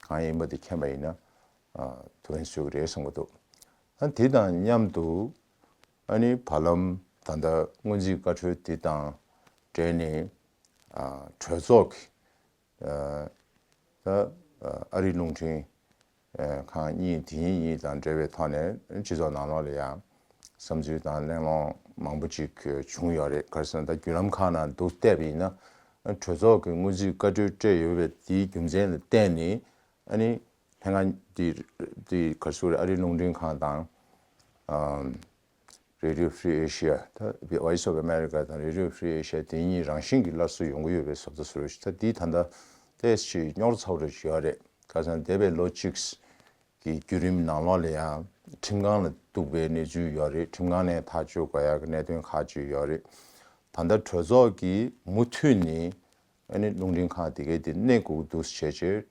གང་ཡིན་པ་དེ་མཁྱེན་པ་ཡིན་ན་ཨ་ཐུགས་ཕན་གསོས་ཀྱི་རེད་བསམ་གྱི་འདུག་ཨ་དེ་དང་མཉམ་དུ་ཨ་ནི་བར་ལམ་ད་ལྟ་སྔོན་རྩིས་བཀའ་འཁྲོལ་དེ་དང་འབྲེལ་ནས་ཨ་གྲོས་ཚོགས་ཀྱི་ཨ་ད་ཨ་རིའི་རླུང་འཕྲིན་ཨ་ཁང་གཉིས་དེ་གཉིས་དང་འབྲེལ་བའི་ཐོག་ནས་སྤྱི་ཚོགས་ནང་ལོགས་ལ་ཡང་བསམ་ཚུལ་དང་གླེང་སློང་མང་པོ་ཅིག་བྱུང་ཡོད་རེད། ག་རེ་ཟེར་ན་ད་བརྒྱུད་ལམ་ཁག་ནང་འདུག་བལྟས་པ་ཡིན་ན་གྲོས་ཚོགས་ཀྱི་སྔོན་རྩིས་བཀའ་འཁྲོལ་སྤྲད་ཡོད་པའི་དེའི་རྒྱུ་མཚན་ལ་བརྟེན་ནས་ཨ་ནི་ལྷན་ཁང་དེ་དེ་ག་རེ་ཟེར་དགོས་རེད། ཨ་རིའི་རླུང་འཕྲིན་ཁང་དང་ཨ་Radio Free Asia། ད་Voice of America དང་Radio Free Asia དེ་གཉིས་རང་བཞིན་གྱིས་སླར་གསོ་ཡོང་གི་ཡོད་པའི་བཟོ་ལྟ་བཟོ་འདྲ་ཞིག་ད་འདི་ད་ལྟ་ཏོག་ཙམ་རྙོག་དྲ་ཚ་པོ་འདྲ་ཞིག་ཡོད་རེད། ཁ་སང་འདས་པའི་ལོ་གཅིག་གི་བརྒྱུད་རིམ་ནང་ལོགས་ལ་ཡང་ཁྲིམས་ཁང་ལ་གཏུགས་པའི་གནས་ཚུལ་ཡོད་རེད། ཁྲིམས་ཁང་ནས་ཐག་གཅོད་དགོས་ཡག་གི་གནད་དོན་ཁག་ཅིག་ཡོད་རེད། ད་ལྟ་གྲོས་ཚོགས་ཀྱིས་མུ་མཐུད་ནས་ཨ་ནི་རླུང་འཕྲིན་ཁང་དེ་གའི་དེ་གནས་དགོས་འདུག་བྱས་བྱས།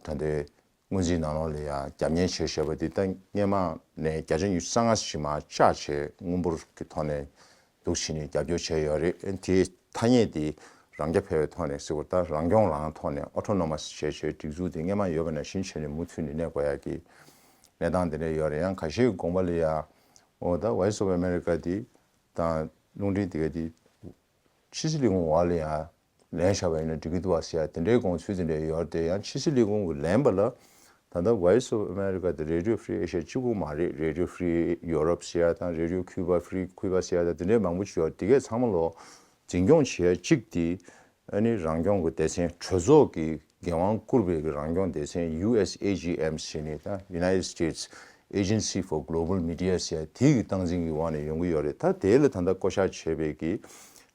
ད་ལྟའི་སྔོན་རྩིས་ནང་ལོགས་ལ་ཡང་རྒྱབ་གཉེར་བྱས་བཞག་པ་འདི་ད་སྔོན་མ་ནས་བརྒྱ་ཆ་ཉི་ཤུ་རྩ་ལྔ་ཞིག་མར་བཅག་བྱས་དངུལ་འབོར་གྱི་ཐོག་ནས་འདུག་བྱས་ནས་རྒྱབ་སྐྱོར་བྱས་ཡོད་རེད། དེའི་ཐ་སྙད་འདི་རང་རྐྱ་འཕེར་བའི་ཐོག་ནས་ཟེར་བ་ད་རང་སྐྱོང་རང་ཐོག་ནས་ཨོ་ཊོ་ནོ་མ་སི་བྱས་བྱས་སྒྲིག་འཛུགས་འདི་སྔོན་མ་ཡོད་པ་ནང་བཞིན་བྱས་ནས་མུ་མཐུད་ནས་གནས་དགོས་ཡག་གི་གནས་སྟངས་འདི་འདྲ་ཡོད་རེད། ཡང་ཁ་ཤས་ཀྱི་དགོངས་པ་ལ་ཡང་འོ་ད་Voice of America འདི་དང་རླུང་འཕྲིན་འདི་ག་འདི་ཕྱི་སྲིད་ལས་ཁུངས་འོག་ལ་ཡང་ལེན་བཞག་པ་ཡིན་ན་འགྲིག་གི་འདུག་བ་ཟེར་ཡ་དེ་འདྲའི་དགོངས་ཚུལ་དེ་འདྲ་ཡོད་རེད་དེ། ཡང་ཕྱི་སྲིད་ལས་ཁུངས་ཀྱིས་ལེན་པ་ལ་ད་ལྟ་Voice of America དེ་Radio Free Asia གཅིག་པུ་མ་རེད། Radio Free Europe ཟེར་ཡ་དང་Radio Cuba Free Cuba ཟེར་ཡ་དང་དེ་འདྲའི་མང་པོ་ཅིག་ཡོད་རེད། དེ་གས་ཚང་མ་ལོ་འཛིན་སྐྱོང་བྱེད་ཡ་གཅིག་དེ་ཨ་ནི་རང་སྐྱོང་གི་སྡེ་ཚན་གྲོས་ཚོགས་ཀྱི་འགན་དབང་བསྐུར་བའི་གི་རང་སྐྱོང་སྡེ་ཚན་USAGM ཟེར་ནས་ད་United States Agency for Global Media ཟེར་ཡ་དེ་གི་སྟངས་འཛིན་གྱི་འོག་ནས་ཡོང་གི་ཡོད་རེད། ད་དེ་ལ་ད་ལྟ་བསྐོ་བཞག་བྱས་པའི་གི་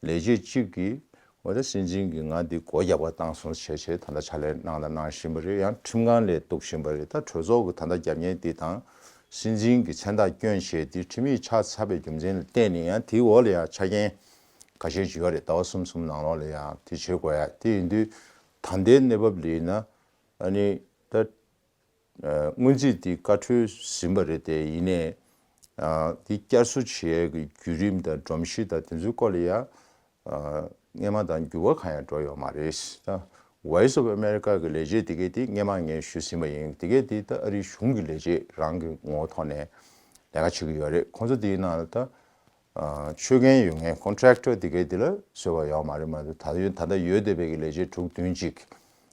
ལས་བྱེད་གཅིག་གིས་འོ་ད་སྲིད་འཛིན་གྱིས་ང་འདི་སྒོ་རྒྱབ་ཁ་བཏང་སོང་བྱས་བྱས་ད་ལྟ་ཕྱག་ལས་གནང་དང་གནང་བཞིན་པ་རེད། ཡང་ཁྲིམས་ཁང་ལ་གཏུག་བཞིན་པ་རེད། ད་གྲོས་ཚོགས་ཀྱི་ད་ལྟ་རྒྱབ་གཉེར་འདི་དང་སྲིད་འཛིན་གྱི་མཚན་རྟགས་བསྐྱོན་བྱས་འདི་ཁྲིམས་ཡིག་ཆགས་ཚར་བའི་རྒྱུ་མཚན་ལ་བརྟེན་ནས་ཡང་དེའི་འོག་ལ་ཡང་ཆ་རྐྱེན་ཁ་ཤས་ཅིག་ཡོད་རེད། ཟླ་བ་གསུམ་གསུམ་ནང་ལོགས་ལ་ཡང་དེ་བྱེད་དགོས་ཡ་དེ་ཡིན་དུས་ད་ལྟའི་གནས་བབ་ལ་ཡིན་ན་ཨ་ནི་ད། སྔོན་རྩིས་འདི་བཀའ་འཁྲོལ་ཟིན་པ་རེད་དེ། ཡིན་ནའི་འདི་བསྐྱར་གསོ་བྱེད་ཡས་ཀྱི་བརྒྱུད་རིམ་དང་སྒྲོམ་གཞི་དང་དེ་ཚོའི་སྐོར་ལ་ཡང་སྔོན་མ་དང་འགྱུར་བ་གང་ཡང་འགྲོ་ཡོད་མ་རེད། ད་Voice of America གི་ལས་བྱེད་དེ་གས་དེ་སྔོན་མ་ངས་ཞུས་ཟིན་པ་ཡིན། དེ་གས་དེ་ད་ཨ་རིའི་གཞུང་གི་ལས་བྱེད་རང་གི་ངོ་བོ་ཐོག་ནས་ལས་ཀ་བྱེད་ཀྱི་ཡོད་རེད། ཁོང་ཚོ་དེའི་ནང་ལ་ད། ཆོད་མཁན་ཡོད་མཁན་contractor དེ་གའི་དེ་ལ་བཟོས་པ་ཡོད་མ་རེད། མ་གཏོགས་ད་ཡོད་ད་ལྟ་ཡོད་བསྡད་པའི་གི་ལས་བྱེད་དྲུག་བདུན་ཅིག་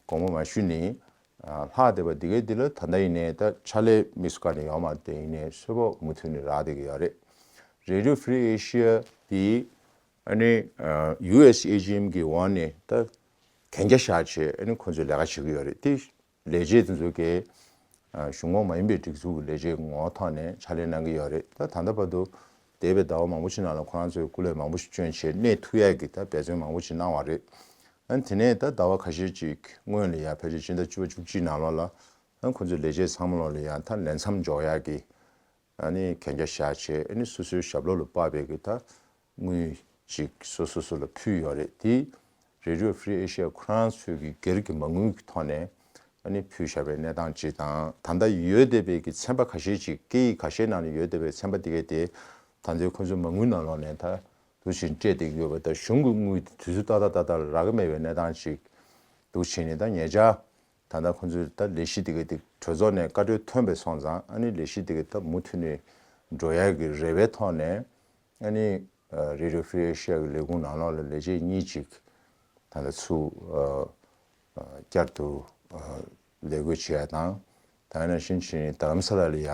དགོངས་པ་མ་ཞུས་ནས་ལྷག་བསྡད་པ་དེ་གའི་དེ་ལ་ད་ལྟ་ཡིན་ནའི་ད་ཕྱག་ལས་དམིགས་སུ་བཀར་ནས་ཡོད་མ་རེད་དེ། ཡིན་ནའི་གསོལ་ཕོགས་མུ་མཐུད་ནས་རག་བསྡད་ཀྱི་ཡོད་རེད། Radio Free Asia དེ་ཨ་ནི་USAGM གི་འོག་ནས་ད་གན་རྒྱ་བཞག་བྱས་ཨ་ནི་ཁོ་ཚོས་ལས་ཀ་བྱེད་ཀྱི་ཡོད་རེད་དེ། ལས་བྱེད་དེ་ཚོ་གའི་གཞུང་ཁོངས་མ་ཡིན་པའི་སྒྲིག་འཛུགས་ཀྱི་ལས་བྱེད་ངོ་བོ་ཐོག་ནས་ཕྱག་ལས་གནང་གི་ཡོད་རེད། ད་ད་ལྟ་བར་དུ་འདས་པའི་ཟླ་བ་མང་པོ་ཞིག་ནང་ལ་ཁོ་རང་ཚོས་སྐུ་ལས་མང་པོ་ཞིག་བསྐྱོན་བྱས་གནས་ཐུབ་ཡག་གི་ད་འབད་བརྩོན་མང་པོ་ཞིག་གནང་བ་རེད། ཨ་ནི་དེ་ནས་ད་ཟླ་བ་ཁ་ཤས་ཅིག་སྔོན་ལ་ཡང་ཕལ་ཆེར་སྤྱི་ཟླ་བཅུ་པ་བཅུ་གཅིག་ནང་ལོགས་ལ་ཨ་ཁོ་ཚོའི་ལས་བྱེད་ཚང་མ་ལོགས་ལ་ཡང་ད་ལས་མཚམས་འཇོག་ཡག་གི་ཨ་ནི་གན་རྒྱ་བཞག་བྱས་ཨ་ནི་སོ་སོའི་ཞབས་ལོགས་ལ་དཔག་པའི་གི་ད་དངུལ་ཅིག་སོ་སོ་སོ་ལ་ཕུལ་ཡོད་རེད། དེ་Radio Free Asia ཁོ་རང་ཚོའི་གི་སྒེར་གྱི་མ་དངུལ་གྱི་ཐོག་ནས་ཨ་ནི་ཕུལ་བཞག་པའི་གནས་སྟངས་ཅིག་དང་། ད་ལྟ་ཡོད་བསྡད་པའི་གི་ཚན་པ་ཁ་ཤས་ཅིག་སྐད་ཡིག་ཁ་ཤས་ནང་ནས་ཡོད་བསྡད་པའི་ཚན་པ་དེ་གས་དེ་ད་ལྟའི་ཁོ་ཚོའི་མ་དངུལ་ནང་ལོགས་ནས་ད་འདུག་བྱས་སྤྲད་བསྡད་ཀྱི་ཡོད་པ་དང་གཞུང་གི་དངུལ་དེ་དུས་ཚོད་ཏག་ཏག་ཏག་ཏག་རག་གི་མེད་པའི་གནས་སྟངས་ཅིག་འདུག་བྱས་ནས་ད་ཉེ་ཆར། ད་ལྟ་ཁོང་ཚོས་ད་ལས་གཞི་དེ་ག་དེ་གྲོས་ཚོགས་ནས་བཀའ་འཁྲོལ་ཐོན་པའི་སོང་ཙང་ཨ་ནི་ལས་གཞི་དེ་ག་ད་མུ་མཐུད་ནས་འགྲོ་ཡག་གི་རེ་བའི་ཐོག་ནས་ཨ་ནི་Radio Free Asia གི་ལས་ཁུངས་ནང་ལོགས་ལ་ལས་བྱེད་གཉིས་ཅིག་ད་ལྟ་ཚུར་བསྐྱར་དུ་ལས་བགོས་བྱེད་ཡ་དང་། ད་ནང་བཞིན་བྱས་ནས་རྡ་རམ་ས་ལ་ལ་ཡ་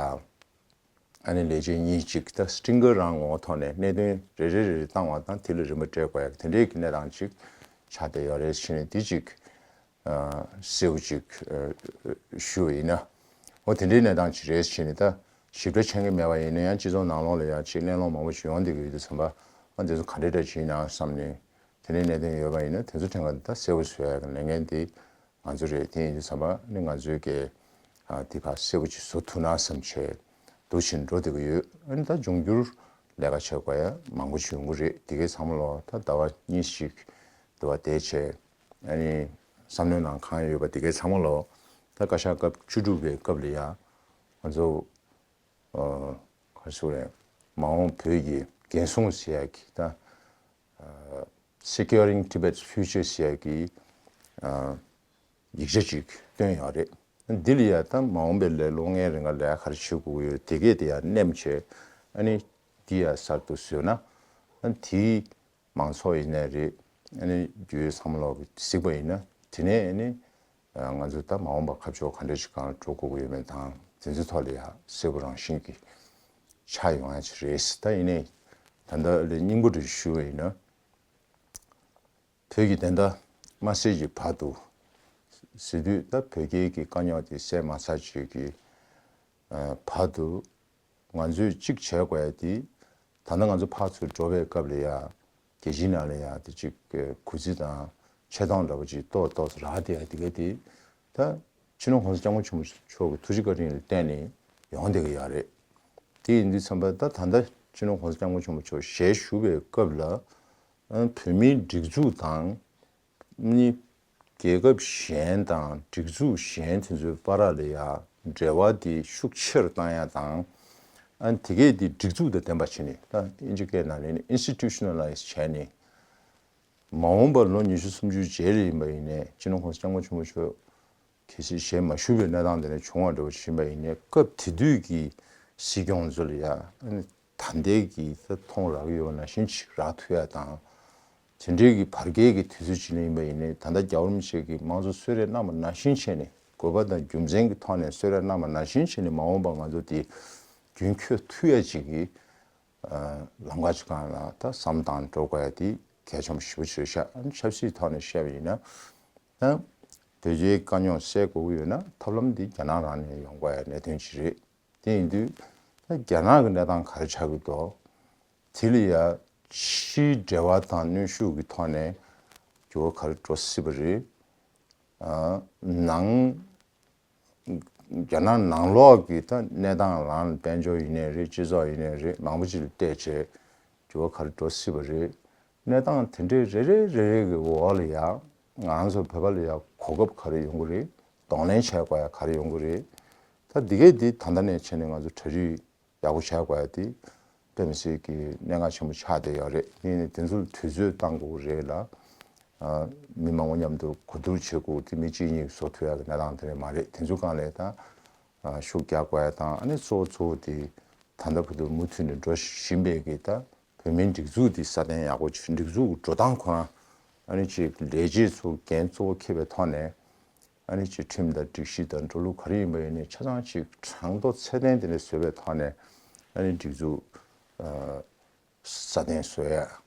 ཨ་ནི་ལས་བྱེད་གཉིས་ཅིག་ད་སྤྲིན་དཀར་རང་ངོ་ཐོག་ནས་གནད་དོན་རེ་རེ་རེ་རེ་བཏང་བ་དང་དེ་ལ་རིན་པ་སྤྲད་དགོས་ཡ་དེ་འདྲའི་གི་གནས་སྟངས་ཅིག་ཆགས་བསྡད་ཡོད་རེད། བྱས་ནས་དེ་ཅིག་གསལ་པོ་ཅིག་ཞུ་བ་ཡིན་ན། འོ་དེ་འདྲའི་གནས་སྟངས་ཅིག་རེད། བྱས་ནས་ད་ཞིབ་ཕྲ་མཁྱེན་གྱི་མེད་པ་ཡིན་ན་ཡང་སྤྱི་ཚོགས་ནང་ལོགས་ལ་ཡང་ཅིག་གླེང་སློང་མང་པོ་ཞིག་ཡོང་བསྡད་ཀྱི་ཡོད་དུས་ཙམ་པ་ཨ་འདི་ཚོ་ག་འདྲ་འདྲ་ཅིག་ཡིན་ན་བསམ་ནས་དེ་འདྲའི་གནད་དོན་ཡོད་པ་ཡིན་ན་དེ་ཚོ་ཕྲན་ག་ད་གསལ་པོ་བཟོ་ཡ་གི་ལས་འགན་དེ་ང་ཚོ་རེད། དེ་ཡིན་དུས་ཙམ་པ་ནི་ང་ཚོའི་གི་དེ་ཕར་གསལ་པོ་ཅིག་བཟོ་ཐུབ་ན་བསམ་བྱས་འདུག་བྱས་འགྲོ་བསྡད་ཀྱི་ཡོད། ཨ་ནི་ད་འབྱུང་འགྱུར་ལས་ཀ་བྱེད་དགོས་ཡ་མང་པོ་ཅིག་ཡོང་གི་རེད། དེ་གའི་ཚང་མ་ལོ་ད་ཟླ་བ་གཉིས་ཤིག་འདུག་བ་བསྡད་བྱས། ཨ་ནི་བསམ་བློའི་ནང་གང་ཡོད་པ་དེ་གའི་ཚང་མ་ལོ་ད་བཀའ་ཤག་སྐབས་བཅུ་དྲུག་པའི་སྐབས་ལ་ཡ་ང་ཚོ་ག་རེ་ཟེར་དགོས་རེད། མ་འོངས་བོད་ཀྱི་འགན་སྲུང་ཟེར་ཡ་གི་ད་Securing Tibet's Future ཟེར་ཡ་གི་ཡིག་ཆ་ཅིག་བཏོན་ཡོད་རེད། འདི་ལ་ཡ་ད་མ་འོངས་པའི་ལས་ལོ་ལྔའི་རིང་ག་ལས་ཀ་ག་རེ་བྱེད་དགོས་ཡོད་དེ་གས་དེ་ཡ་མནན་བྱས་ཨ་ནི་འདི་ཡ་གསར་དུ་བཟོས་ན་ཨ་ནི་དེའི་མང་ཚོགས་ཡིན་ནའི་རེད། ཨ་ནི་རྒྱུ་ཡོད་ཚང་མ་ལོག་གི་གཟིགས་པ་ཡིན་ན་དེ་ནས་ཨ་ནི་ང་ཚོ་ད་མ་འོངས་པ་ཁ་ཕྱོགས་ག་འདྲ་ཞིག་སྒང་ལ་འགྲོ་དགོས་ཀྱི་ཡོད་མེད་དང་དེ་ཚོའི་ཐོག་ལ་ཡ་གསལ་པོ་རང་བཞིན་གྱི་ཆགས་ཡོང་ཡ་ཅིག་རེད། ད་ཡིན་ནའི་ད་ལྟ་ལས་སྙིང་པོ་རེ་ཞུ་བ་ཡིན་ན། བོད་ཀྱི་བདེན་མཐའ་མ་གསལ་གྱི་བར་དུ། ཟེར་དུས་ད་བོད་རྒྱའི་གི་དཀའ་རྙོག་དེ་སེལ་མ་ཚར་ཅིག་གི་བར་དུ་ང་ཚོས་གཅིག་བྱས་དགོས་ཡ་དེ། ད་ལྟ་ང་ཚོ་ཕར་ཚུར་འགྲོ་བའི་སྐབས་ལ་ཡ་རྒྱལ་སྤྱིའི་ནང་ལ་ཡ་དེ་གཅིག་གུས་བརྩི་དང་ཆེ་མཐོང་འདྲ་པོ་ཅིག་ཏོག་ཏོག་རག་བསྡད་ཡ་དེ་ག་དེ་ད་སྤྱི་ནོར་༸གོང་ས་༸སྐྱབས་མགོན་ཆེན་པོ་མཆོག་གི་ཐུགས་རྗེ་བཀའ་དྲིན་ལ་བརྟེན་ནས་ཡོང་བསྡད་ཀྱི་ཡོད་རེད། དེ་ཡིན་དུས་ཙམ་པ་ད་ད་ལྟ་སྤྱི་ནོར་༸གོང་ས་༸སྐྱབས་མགོན་ཆེན་པོ་མཆོག་ཞལ་བཞུགས་པའི་སྐབས་ལ་ ཨ་བོད་མིའི་སྒྲིག་འཛུགས་དང་ནི་རྒྱལ་ཁབ་གཞན་དང་སྒྲིག་འཛུགས་གཞན་དེ་ཚོའི་བར་ལ་ཡ་འབྲེལ་བ་དེ་ཤུགས་ཆེ་རུ་བཏང་ཡ་དང་། ཨ་དེ་གས་དེ་སྒྲིག་འཛུགས་དང་ལྡན་པ་བྱས་ནས། ད་དབྱིན་ཇི་སྐད་ནང་ལ་ནི་institutionalize་བྱས་ནས། མ་འོངས་པར་ལོ་ཉི་ཤུ་སུམ་ཅུའི་རྗེས་ལ་ཡིན་པ་ཡིན་ནའི་སྤྱི་ནོར་༸གོང་ས་༸སྐྱབས་མགོན་ཆེན་པོ་མཆོག་གལ་སྲིད་ཞལ་མ་བཞུགས་པའི་གནས་སྟངས་དེ་འདྲ་བྱུང་བ་འདྲ་བོ་ཞིག་ཡིན་པ་ཡིན་ནའི། སྐབས་དེ་དུས་ཀྱི་སྲིད་སྐྱོང་ཚོ་ལ་ཡ་ཨ་ནི་ད་ལྟའི་གི་ད་མཐོང་རག་གི་ཡོད་པ་ནང་བཞིན་ཅིག་རག་ཐུབ་ཡ་དང་། དེ་འདྲའི་གི་བར་བརྒལ་གྱི་དུས་ཚོད་ཅིག་ལ་ཡིན་པ་ཡིན་ནའི། ད་ལྟ་རྒྱལ་བ་རིན་པོ་ཆེ་གིས་དམངས་གཙོ་གསོལ་རས་གནང་བ་ནང་བཞིན་བྱས་ནས། དགོས་པ་དང་རྒྱུ་མཚན་གྱི་ཐོག་ནས་གསོལ་རས་གནང་བ་ནང་བཞིན་བྱས་ནས། མ་འོངས་པར་ང་ཚོ་དེ་རྒྱུན་འཁྱོངས་ཐུབ་ཡ་ཅིག་གི་ལམ་ཁ་ཅིག་སྒང་ལ་ད་བསམ་བཏང་འགྲོ་དགོས་ཡ་དེ་གལ་ཆེན་པོ་ཞེ་པོ་ཅིག་རེད་ཤག་ཨ་ནི་ཆབ་སྲིད་ཐོག་ནས་བཤད་པ་ཡིན་ན། ད་བོད་རྒྱའི་དཀའ་རྙོག་སེལ་དགོས་ཀྱི་ཡོད་ན་ཐབས་ལམ་འདི་རྒྱ་ནག་རང་ནས་ཡོང་དགོས་ཡ་གནད་དོན་ཅིག་རེད། དེ་ཡིན་དུས་ད་རྒྱ་ནག་གི་གནས་སྟངས་ག་རེ་ཆགས་ཀྱི་འདུག་དེ་ལ་ཡ་ཕྱིའི་འབྲེལ་བ་དང་གནོན་ཤུགས་ཀྱི་ཐོག་ནས་འགྱུར་བ་ག་རེ་འགྲོ་སྲིད་པ་རེད། ཨ་ནང་རྒྱ་ནག་ནང་ལོགས་ཀྱི་ད་གནས་སྟངས་རང་ལ་དཔལ་འབྱོར་ཡིན་ནའི་རེད། སྤྱི་ཚོགས་ཡིན་ནའི་རེད། མང་པོ་ཅིག་ལ་བལྟས་བྱས་འགྱུར་བ་ག་རེ་འགྲོ་སྲིད་པ་རེད། གནས་སྟངས་དེ་འདྲའི་རེ་རེ་རེ་རེ་གི་འོག་ལ་ཡ་ང་ཚོ་བོད་པ་ལ་ཡ་གོ་སྐབས་ག་རེ་ཡོང་གི་རེད། གདོང་ལེན་བྱེད་དགོས་ཡ་ག་རེ་ཡོང་གི་རེད། ད་འདི་གས་འདི་ད་ལྟ་ནས་བྱས་ནས་ང་ཚོ་གྲ་སྒྲིག་ཡག་པོ་བྱ་དགོས་ཡ་དེ་དཔེ་མི་སྲིད་ཀྱི་གནད་འགག་ཆེན་པོ་ཆགས་བསྡད་ཡོད་རེད། ཡིན་ནའི་དེ་ཚོར་དུས་ཚོད་བཏང་དགོས་ཀྱི་རེད་ལ། ཨ་མི་མང་པོ་མཉམ་དུ་གོ་བསྡུར་བྱེད་དགོས་དེ་མི་གཅིག་གཉིས་ཀྱིས་བཟོ་ཐུབ་ཡ་གི་གནས་སྟངས་དེ་འདྲ་མ་རེད། དེ་ཚོའི་སྒང་ལ་ད་ཨ་ཤུགས་རྒྱག་དགོས་ཡ་དང་། ཨ་ནི་གཙོ་བོ་གཙོ་བོ་དེ་ད་ལྟ་བར་དུ་མུ་མཐུད་ནས་འགྲོ་བཞིན་པའི་གི་ད་བོད་མིའི་སྒྲིག་འཛུགས་དེ་སྲ་བརྟན་ཡག་པོ་བྱེད། སྒྲིག་འཛུགས་ཀྱི་འགྲོ་སྟངས་ཁོ་རང་ཨ་ནི་ཅིག་ལས་བྱེད་ཚོ་འགན་གཙོ་བོ་འཁྱེར་བའི་ཐོག་ནས། ཨ་ནི་ཅིག་ཁྲིམས་དང་སྒྲིག་གཞི་དང་འགྲོ་ལུགས་ག་རེ་ཡིན་པ་ཡིན་ནའི་ཆ་ཚང་ཅིག་དྲང་ཐོག་ཚད་ལྡན་དེ་འདྲ་བཟོས་པའི་ཐོག་ནས། ཨ་ནི་སྒྲིག་འཛུགས་ཨ་སྲ་བརྟན་བཟོ་ཡ།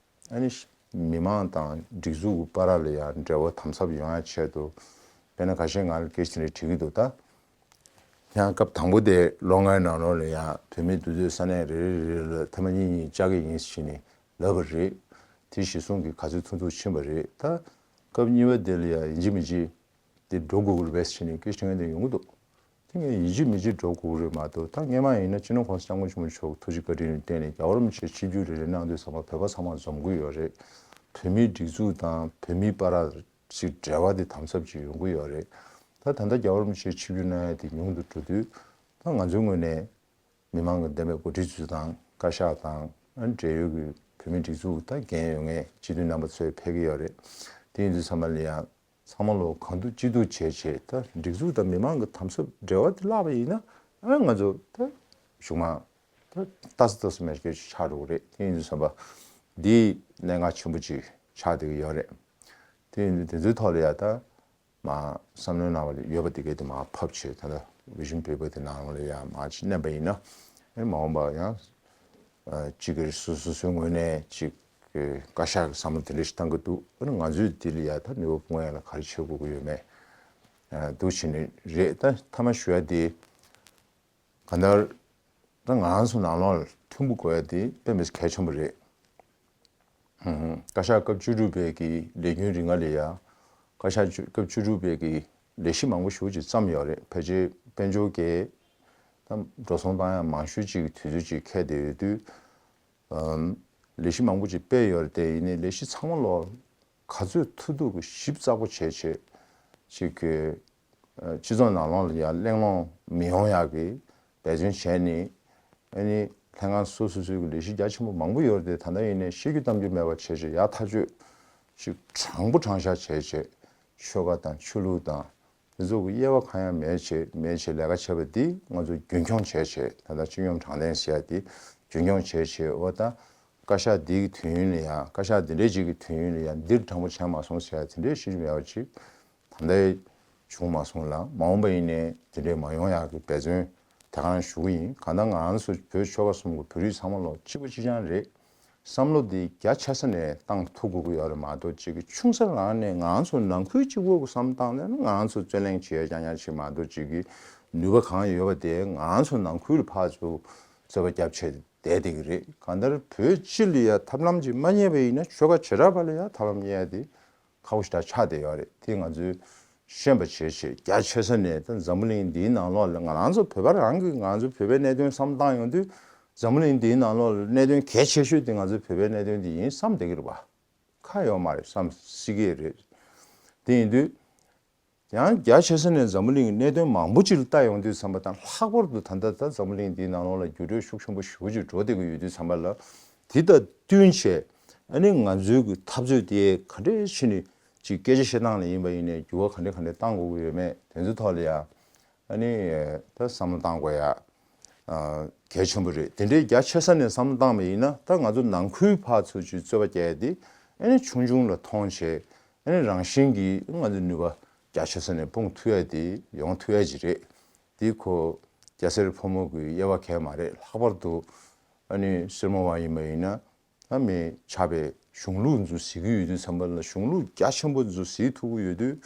ཨ་ནི་མི་མང་དང་སྒྲིག་འཛུགས་ཀྱི་བར་ལ་ཡང་འབྲེལ་བ་དམ་ཟབ་ཡོང་ཡ་ཆེད་དུ། དཔེར་ན་ཁ་ཤས་ང་ལ་སྐད་ཆ་དེ་འདྲ་དྲི་གི་འདུག་ད་ཡང་སྐབས་དང་པོ་དེ་ལོ་ལྔའི་ནང་ལོགས་ལ་ཡང་བོད་མིའི་འདུས་སྡོད་ས་གནས་རེ་རེ་རེ་ལ་ཐེངས་མ་གཉིས་གཉིས་བཅར་གི་ཡིན་ཟེར་ནས་ལབ་པ་རེད། དེ་གཞི་བཟུང་གིས་ག་ཚོད་ཐུབ་ཐུབ་ཕྱིན་པ་རེད། ད་སྐབས་གཉིས་པ་དེ་ལ་ཡང་ཡིན་གཅིག་མིན་གཅིག་དེ་འགྲོ་དགོས་ཀྱི་རེད་པས་ཟེར་ནས་སྐད་ཆ་དྲི་མཁན་དེ་ཡོང་གི་འདུག་དེ་ངས་ཡིན་གཅིག་མིན་གཅིག་འགྲོ་དགོས་ཀྱི་རེད་མ་གཏོགས། ད་སྔས་མ་ཡིན་ན་སྤྱི་ནོར་༸གོང་ས་༸སྐྱབས་མགོན་ཆེན་པོ་མཆོག་གི་ཐུགས་རྗེ་བཀའ་དྲིན་ལ་བརྟེན་ནས་རྒྱལ་བ་རིན་པོ་ཆེ་ཆིབས་བསྒྱུར་རེ་རེ་གནང་དུས་ཙམ་པ་བོད་པ་ཚང་མ་འཛོམས་ཀྱི་ཡོད་རེད། བོད་མིའི་སྒྲིག་འཛུགས་དང་བོད་མིའི་བར་ཅིག་འབྲེལ་བ་དེ་དམ་ཟབ་ཅིག་ཡོང་གི་ཡོད་རེད། ད་ད་ལྟ་རྒྱལ་བ་རིན་པོ་ཆེ་ཆིབས་བསྒྱུར་གནང་ཡ་དེ་ཉུང་དུ་འགྲོ་དུས། ད་ང་ཚོའི་ངོས་ནས་མི་མང་གི་འདེམས་པའི་འགོ་ཁྲིད་ཚོ་དང་བཀའ་ཤག་དང་། ཨ་འབྲེལ་ཡོད་ཀྱི་བོད་མིའི་སྒྲིག་འཛུགས་ད་འགན་ཡོད་མཁན་སྤྱི་འཐུས་རྣམ་པ་ཚོས་ཕེབས་ཀྱི་ཡོད་རེད། དེ་ཡིན་དུས་ཚང་མ་ལ་ཡང་ཚང་མ་ལོ་གང་ཐུབ་ཅི་ཐུབ་བྱས་བྱས། ད་སྒྲིག་འཛུགས་དང་མི་མང་གི་དམ་ཟབ་འབྲེལ་བ་དེ་བརླག་པ་ཡིན་ན། ཨ་ང་ཚོ་ད་གཞུག་མ་ད་ལྟ་ས་ལྟ་ས་མེད་སྐྱོ་ཆགས་འགྲོ་གི་རེད། དེ་ཡིན་དུས་ཙམ་པ་འདི་གནད་འགག་ཆེན་པོ་ཅིག་ཆགས་བསྡད་ཀྱི་ཡོད་རེད། དེ་ཡིན་དུས་དེ་ཚོའི་ཐོག་ལ་ཡ་ད་མ་བསམ་བློའི་ནང་ལ་ཡོད་པ་དེ་གས་དེ་མར་ཕབ་བྱས། ད་ལྟ་vision paper་དེ་ནང་ལ་ཡ་མར་ཅིག་བསྣན་པ་ཡིན་ན། ཨེ་མ་འོངས་པ་ཡང་ཨ་གཅིག་གིས་སོ་སོ་སོའི་ངོས་ནས་གཅིག་གི་བཀའ་ཤག་གི་བསམ་བློ་དེ་འདྲ་ཞིག་བཏང་གི་འདུག་ཨ་ནི་ང་ཚོས་དེ་ལ་ཡ་ད་ནུས་པ་སྤུངས་ཡ་ལ་ག་རེ་བྱེད་དགོས་ཀྱི་ཡོད་མེད་ཨ་འདུག་བྱས་ནས་རེད། ད་མཐའ་མ་ཞུ་ཡ་དེ། གང་ལྟར་ད་ང་རང་ཚོ་ནང་ལོགས་ལ་མཐུན་པོ་དགོས་ཡ་དེ་དཔེ་མི་སྲིད་གལ་ཆེན་པོ་རེད། ཧུམ། བཀའ་ཤག་སྐབས་བཅུ་དྲུག་པའི་གི་ལས་རྒྱུན་རིམ་ལྔ་ལ་ཡ། བཀའ་ཤག་བཅུ་སྐབས་བཅུ་དྲུག་པའི་གི་ལས་གཞི་མང་པོ་ཞེ་པོ་ཅིག་བརྩམས་ཡོད་རེད། ཕལ་ཆེར་དཔལ་འབྱོར་གྱི་ད་འགྲོ་སོང་བཏང་ཡ་མང་ཤོས་ཅིག་གི་དུས་ཚོད་ཅིག་འཁེལ་བསྡད་ཡོད་དུས། ཨམ། ལས་གཞི་མང་པོ་ཅིག་སྤེལ་ཡོད་རེད་དེ། ཡིན་ནའི་ལས་གཞི་ཚང་མ་ལོ་ག་ཚོད་ཐུབ་ཐུབ་ཀྱི་ཞིབ་ཚགས་པོ་བྱས་བྱས་ཅིག་གི་ཨ་སྤྱི་ཚོགས་ནང་ལོགས་ལ་ཡང་གླེང་སློང་མི་ཡོང་ཡག་གི་འབད་བརྩོན་བྱས་ནས། ཨ་ནི་ལྷན་ཁང་སོ་སོ་སོའི་གི་ལས་གཞི་རྒྱ་ཆེན་པོ་མང་པོ་ཡོད་རེད་དེ། ད་ལྟ་ཡིན་ནའི་བཤད་རྒྱུ་གཏམ་རྒྱུ་མེད་པ་བྱས་བྱས་ཡག་ཐག་ཆོད་ཅིག་དྲང་པོ་དྲང་བཞག་བྱས་བྱས། ཆོལ་ཁ་དང་ཆོས་ལུགས་དང་དེ་ཚོ་གི་དབྱེ་བ་གང་ཡང་མེད་བྱས་མེད་བྱས་ལས་ཀ་བྱས་པ་འདི་ང་ཚོ་རྒྱུན་འཁྱོངས་བྱས་བྱས། ད་ལྟ་སྤྱི་སྙོམས་དྲང་བདེན་ཟེར་ཡ་འདི་རྒྱུན་འཁྱོངས་བྱས་བྱས། འོ་ད་བཀའ་ཤག་འདི་གི་དུས་ཡུན་ལ་ཡང་། བཀའ་ཤག་འདི་འདྲས་ཅིག་གི་དུས་ཡུན་ལ་ཡང་འདིར་དྲང་པོ་བྱས་མ་སོང་ཟེར་ཡ་དེ་འདྲས་ཤེས་རྒྱུ་མེད་པ་ཅིག་ད་ལྟ་བྱུང་མ་སོང་ལ། མ་འོངས་པ་ཡིན་ནའི་དེ་འདྲས་མ་ཡོང་ཡག་གི་འབད་བརྩོན་དེ་ག་རང་ཞུ་གི་ཡིན། གང་ལྟར་ང་རང་ཚོ་བོད་ཆོལ་ཁ་གསུམ་གྱི་བོད་རིགས་ཚང་མ་ལོ་གཅིག་པ་གཅིག་རྐྱང་རེད། བསམ་བློ་འདི་རྒྱ་ཆེ་ས་ནས་བཏང་ཐུབ་དགོས་ཀྱི་ཡོད་རེད་མ་གཏོགས། གཅིག་གི་ཆུང་ས་རང་ནས་ང་རང་ཚོ་ནང་ཁུལ་གཅིག་པོ་གི་བསམ་བཏང་ནས་ང་རང་ཚོ་རྩོད་གླེང་བྱེད་ཡ་རྐྱང་རྐྱང་ཅིག་མ་གཏོགས། གཅིག་གི་ནུས་པ་གང་ཡོད་པ་དེ་ང་རང་ཚོ་ནང་ཁུལ་ལ་ཕར་ཚུར་རྩོད་པ་རྒྱབ་བྱས་བསྡད་བསྡད་ཀྱི་རེད། གང་ལྟར་བོད་སྤྱི་ལ་ཡ་ཐབས་ལམ་ཅིག་མ་རྙེད་པ་ཡིན་ན་ཆོལ་ཁ་བྱེ་བྲག་པ་ལ་ཡ་ཐབས་ལམ་རྙེད་ཡ་དེ་ཁག་པོ་ཞེ་དྲག་ཆགས་བསྡད་ཡོད་རེད། དེ་ང་ཚོས་ཤེས་པ་བྱས་བྱས། རྒྱ་ཆེ་ས་ནས་ད་འཛམ་བུ་གླིང་འདིའི་ནང་ལོགས་ལ་ང་རང་ཚོ་བོད་པ་རང་གིས་ང་ཚོ་བོད་པའི་གནད་དོན་བསམ་བཏང་ཡོང་དུས། འཛམ་བུ་གླིང་འདིའི་ནང་ལོགས་ལ་གནད་དོན་གལ་ཆེ་ཤོས་དེ་ང་ཚོའི་བོད་པའི་གནད་དོན་འདི་ཡིན་བསམ་བསྡད་ཀྱི་རེད་པ། ཁ་ཡོད་མ་རེད་བསམ་སྲིད་ཀྱི་རེད། དེ་ཡིན་དུས། ཡང་རྒྱ་ཆེ་ས་ནས་འཛམ་བུ་གླིང་གི་གནད་དོན་མང་པོ་ཅིག་ལ་ལྟ་ཡོང་དུས་ཙམ་པ་དང་། ལྷག་པར་དུ་ད་ལྟ་ད་འཛམ་བུ་གླིང་འདིའི་ནང་ལོགས་ལ་འགྱུར་འགྲོས་ཤུགས་ཆེན་པོ་ཞེ་པོ་ཅིག་འགྲོ་བསྡད་ཀྱི་ཡོད་དུས་ཙམ་པ་ལ། དེ་དང་བསྟུན་བྱས་ཨ་ནི་ང་ཚོའི་གི་འཐབ་རྩོད་དེ་ག་འདྲས་བྱས་ནས་ཅིག་སྐད་ཆ་བཤད་སྟངས་ལ་ཡིན་པ་ཡིན་ནའི་འགྱུར་བ་ག་འདྲས་ག་འདྲས་གཏང་དགོས་ཀྱི་ཡོད་མེད་དེ་ཚོའི་ཐོག་ལ་ཡང་ཨ་ནི་ད་བསམ་བློ་བཏང་དགོས་ཡ་གལ་ཆེན་པོ་རེད། དེ་འདྲའི་རྒྱ་ཆེ་ས་ནས་བསམ་བློ་བཏང་བ་ཡིན་ན། ད་ང་ཚོ་ནང་ཁུལ་ཕར་ཚུར་ཅིག་རྩོད་པ་རྒྱག་ཡ་དེ་ཨ་ནི་ཆུང་ཆུང་ལ་མཐོང་བྱས། ཨ་ནི་རང་བཞིན་གྱིས་ང་ཚོའི་ནུས་པ་རྒྱ་ཆེ་ས་ནས་སྤུངས་ཐུབ་ཡ་དེ་ཡོང་ཐུབ་ཡ་ཅིག་རེད། དེ་ཁོ་སྐྱ་སེར་ཕོ་མོ་གི་དབྱེ་བ་གང་ཡང་མ་རེད། ལྷག་པར་དུ་ཨ་ནི་སེར་མོ་བ་ཡིན་པ་ཡིན་ན། ཨ་མི་ཆགས་པའི་གཞུང་ལུགས་ཚོ་གཟིགས་ཀྱི་ཡོད་དུས་ཙམ་པ་ལ། གཞུང་ལུགས་རྒྱ་ཆེན་པོ་ཚོ་གཟིགས་ཐུབ་ཀྱི་ཡོད་དུས།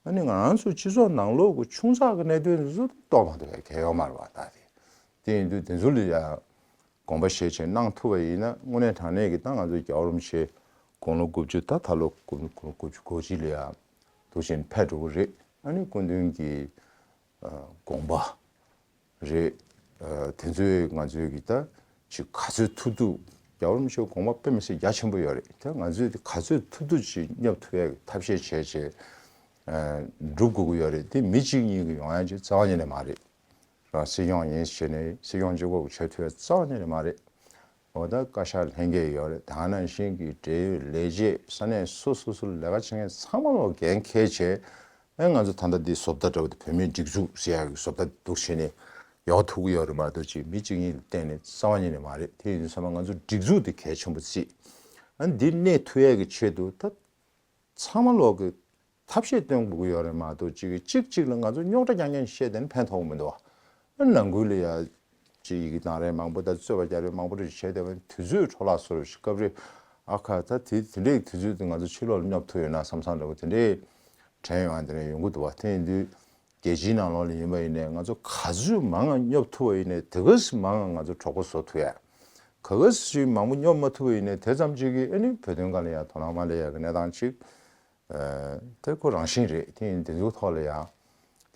ཨ་ནི་ང་རང་ཚོ་སྤྱི་ཚོགས་ནང་ལོགས་ཀྱི་ཆུང་ཙག་གི་གནད་དོན་ཚོ་རྟོགས་མ་ཐུབ་པའི་གལ་ཡོད་མ་རེད་བ། ད་དེ་དེ་ཡིན་དུས་དེ་ཚོ་ལ་ཡང་དགོངས་པ་བཞེས་བྱས་གནང་ཐུབ་པ་ཡིན་ན། དངོས་གནས་དྲང་གནས་ཀྱི་ད་ང་ཚོ་རྒྱལ་བ་རིན་པོ་ཆེ་དགུང་ལོ་དགུ་བཅུ། ད་ད་ལོ་དགུང་ལོ་དགུང་ལོ་དགུ་བཅུ་གོ་གཅིག་ལ་ཡང་འདུག་བཞིན་ཕེབས་འགྲོ་གི་རེད། ཨ་ནི་སྐུ་མདུན་གྱི་ཨ་དགོངས་པ་རེད། ཨ་དེ་ཚོས་ང་ཚོས་ཀྱི་ད་ཅིག་ག་ཚོད་ཐུབ་ཐུབ། རྒྱལ་བ་རིན་པོ་ཆེའི་དགོངས་པ་དཔེ་མི་སྲིད་རྒྱ་ཆེན་པོ་ཡོད་རེད། ད་ང་ཚོས་དེ་ག་ཚོད་ཐུབ་ཐུབ་ཅིག་སྙོབ་ཐུབ་ཡག་གི་ཐབས་ཤེས་བྱས་བྱས་ཨ་སྒྲུབ་དགོས་ཀྱི་ཡོད་རེད། དེ་མི་གཅིག་གཉིས་ཀྱིས་ཡོང་ཡག་ཅིག་རྩ་བ་ཉིད་ནས་མ་རེད། རང་སྲིད་སྐྱོང་ཡིན་ཟེར་ནས་སྲིད་སྐྱོང་གཅིག་པོ་གིས་བྱེད་ཐུབ་ཡག་རྩ་བ་ཉིད་ནས་མ་རེད། འོ་ད་བཀའ་ཤག་ལྷན་རྒྱས་ཡོད་རེད། དེ་ནང་བཞིན་གྱི་འབྲེལ་ཡོད་ལས་བྱེད་ས་གནས་སོ་སོ་སོ་ལ་ལས་ཀ་བྱེད་མཁན་ཚང་མ་ལོག་འགན་འཁྱེར་བྱས། ཨེ་ང་ཚོ་ད་ལྟ་འདི་བཟོ་ལྟ་འདྲ་བོ་དེ་བོད་མིའི་སྒྲིག་འཛུགས་ཟེར་ཡག་གི་བཟོ་ལྟ་འདུག་བྱས་ནས་ཡོང་ཐུབ་ཀྱི་ཡོད་རེད་མ་གཏོགས། ཅིག་མི་གཅིག་གཉིས་ལ་བརྟེན་ནས་རྩ་བ་ཉིད་ནས་མ་རེད། དེ་ཡིན་དུས་ཙམ་པ་ང་ཚོ་སྒྲིག་འཛུགས་དེ་གལ་ཆེན་པོ་བརྩིས། ཨ་འདི་གནས་ཐུབ་ཡག་གི་ཆེད་དུ་ད་ཚང་མ་ལོག་གི་ཐབས་ཤེས་སྟོན་དགོས་ཀྱི་ཡོད་རེད་མ་གཏོགས། གཅིག་གིས་གཅིག་གཅིག་ལ་ང་ཚོ་རྙོག་དྲ་རྐྱང་རྐྱང་བཤད་དེ་ནི་ཕན་ཐོགས་ཀྱི་མི་འདུག་བ། ཨ་ནང་ཁུལ་ལ་ཡ་ཅིག་ཡི་གེ་བཏང་རེས་མང་པོ་དང་རྩོད་པ་རྒྱག་རེས་མང་པོ་རེ་བྱས་བསྡད་པ་ནི་དུས་ཚོད་འཕྲོ་བརླག་བཟོ་རེ་སྐབས་རེ། ཨ་ཁ་ད་དེ་དེ་འདྲའི་དུས་ཚོད་དེ་ང་ཚོ་ཕྱི་ལོགས་ལ་སྙོབ་ཐུབ་ཡོད་ན་བསམ་བསམ་འདྲ་པོ་དེ་འདྲའི་དྲན་ཡོང་ཡ་དེ་འདྲ་ཡོང་གི་འདུག་བ། དེ་ཡིན་དུས་རྒྱལ་སྤྱིའི་ནང་ལོགས་ལ་ཡིན་པ་ཡིན་ནའི་ང་ཚོ་ག་ཚོད་མང་ང་སྙོབ་ཐུབ་པ་ཡིན་ནའི་དེ་ག་ཚོད་མང་ང་ང་ཚོ་གྲོགས་པོ་བཟོ་ཐུབ་ཡ། ག་ག་ཞིག་མང་པོ་སྙོབ་མ་ཐུབ་པ་ཡིན་ནའི་དེ་ཙམ་ཅིག་གིས་ཨ་ནི་བོད་དོན་སྒང་ལ་ཡང་དོ་སྣང་མ་སླེབས་ཡག་གི་གནས་སྟངས་ཅིག་ཨ་དེ་ཁོ་རང་བཞིན་རེད། དེ་ཡིན་དེ་ཚོའི་ཐོག་ལ་ཡང་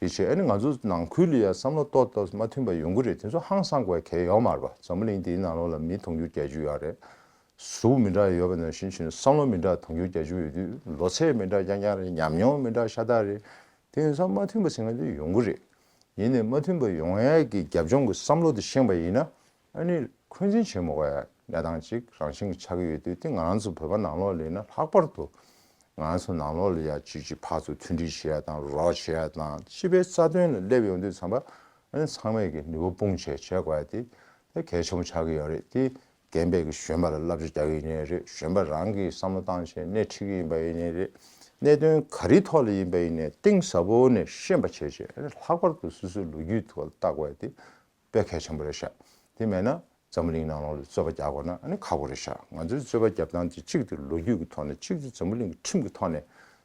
དེ་བྱས་ཨ་ནི་ང་ཚོ་ནང་ཁུལ་ལ་ཡང་བསམ་བློ་ཏོག་ཏོག་མ་མཐུན་པ་ཡོང་གི་རེད། དེ་ཚོ་ཧང་སང་དགོས་གལ་ཡོད་མ་རེད་པ། འཛམ་བུ་གླིང་འདིའི་ནང་ལོགས་ལ་མི་དུང་ཕྱུར་བརྒྱད་ཅུ་ཡོད་རེད། གཟུགས་མི་འདྲ་ཡོད་པ་ནང་བཞིན་བྱས་ནས་བསམ་བློ་མི་འདྲ་དུང་ཕྱུར་བརྒྱད་ཅུ་ཡོད་དུས། ལོ་ཚད་མི་འདྲ་རྐྱང་རྐྱང་རེད། ཉམས་མྱོང་མི་འདྲ་ཤ་སྟག་རེད། དེ་ཡིན་ཙང་མ་མཐུན་པ་ཟེར་མཁན་དེ་ཡོང་གི་རེད། ཡིན་ནའི་མ་མཐུན་པ་ཡོང་ཡས་ཀྱི་རྒྱབ་ལྗོངས་ཀྱི་བསམ་བློ་དེ་ཤེས་པ་ཡིན་ན། ཨ་ནི་འཁོན་འཛིན་བྱེད་མི་དགོས་ཡ་གནས་སྟངས་ཅིག་རང་བཞིན་གྱིས་ཆགས་ཀྱི་ཡོད་དུས། དེ་ང་རང་ཚོ་བོད་པ་ནང་ལོགས་ལ་ཡིན་ན་ལྷག་པར་དུ་ང་རང་ཚོ་ནང་ལོགས་ལ་ཡ་གཅིག་གཅིག་ཕར་ཚུར་མཐུན་སྒྲིལ་བྱེད་ཡ་དང་། རོགས་བྱེད་ཡ་དང་། སྤྱི་པའི་རྩ་དོན་ལ་སླེབས་ཡོང་དུས་ཙམ་པ་ཨ་ནི་ཚང་མས་ཀྱི་ནུས་པ་སྤུངས་བྱས་བྱེད་དགོས་ཡ་དེ་དེ་གལ་ཆེན་པོ་ཆགས་ཀྱི་ཡོད་རེད། དེ་རྒན་པས་ཀྱི་གཞོན་པ་ལ་བསླབ་བྱ་རྒྱག་གི་ཡིན་ནའི་རེད། གཞོན་པ་རང་གིས་བསམ་བློ་བཏང་བྱས་སྣེ་ཁྲིད་ཀྱི་ཡིན་པ་ཡིན་ནའི་རེད། གནད་དོན་ག་རེའི་ཐོག་ལ་ཡིན་པ་ཡིན་ནའི་གཏིང་ཟབ་པོ་ནས་ཤེས་པ་བྱས་བྱས། ལྷག་པར་དུ་སོ་སོའི་ལོ་རྒྱུས་ཐོག་ལ་ལྟ་དགོས་ཡ་དེ་དཔེ་གལ་ཆེན་པོ་རེད་ཤག་དེ་མེད་ན་འཛམ་བུ་གླིང་ནང་ལོགས་ལ་རྩོད་པ་རྒྱག་དགོས་ན་ཨ་ནི་ཁག་པོ་རེད་ཤག་ང་ཚོའི་རྩོད་པ་རྒྱབ་སྟངས་དེ་གཅིག་དེ་ལོ་རྒྱུས་ཀྱི་ཐོག་ནས། གཅིག་དེ་འཛམ་བུ་གླིང་གི་ཁྲིམས་ཀྱི་ཐོག་ནས་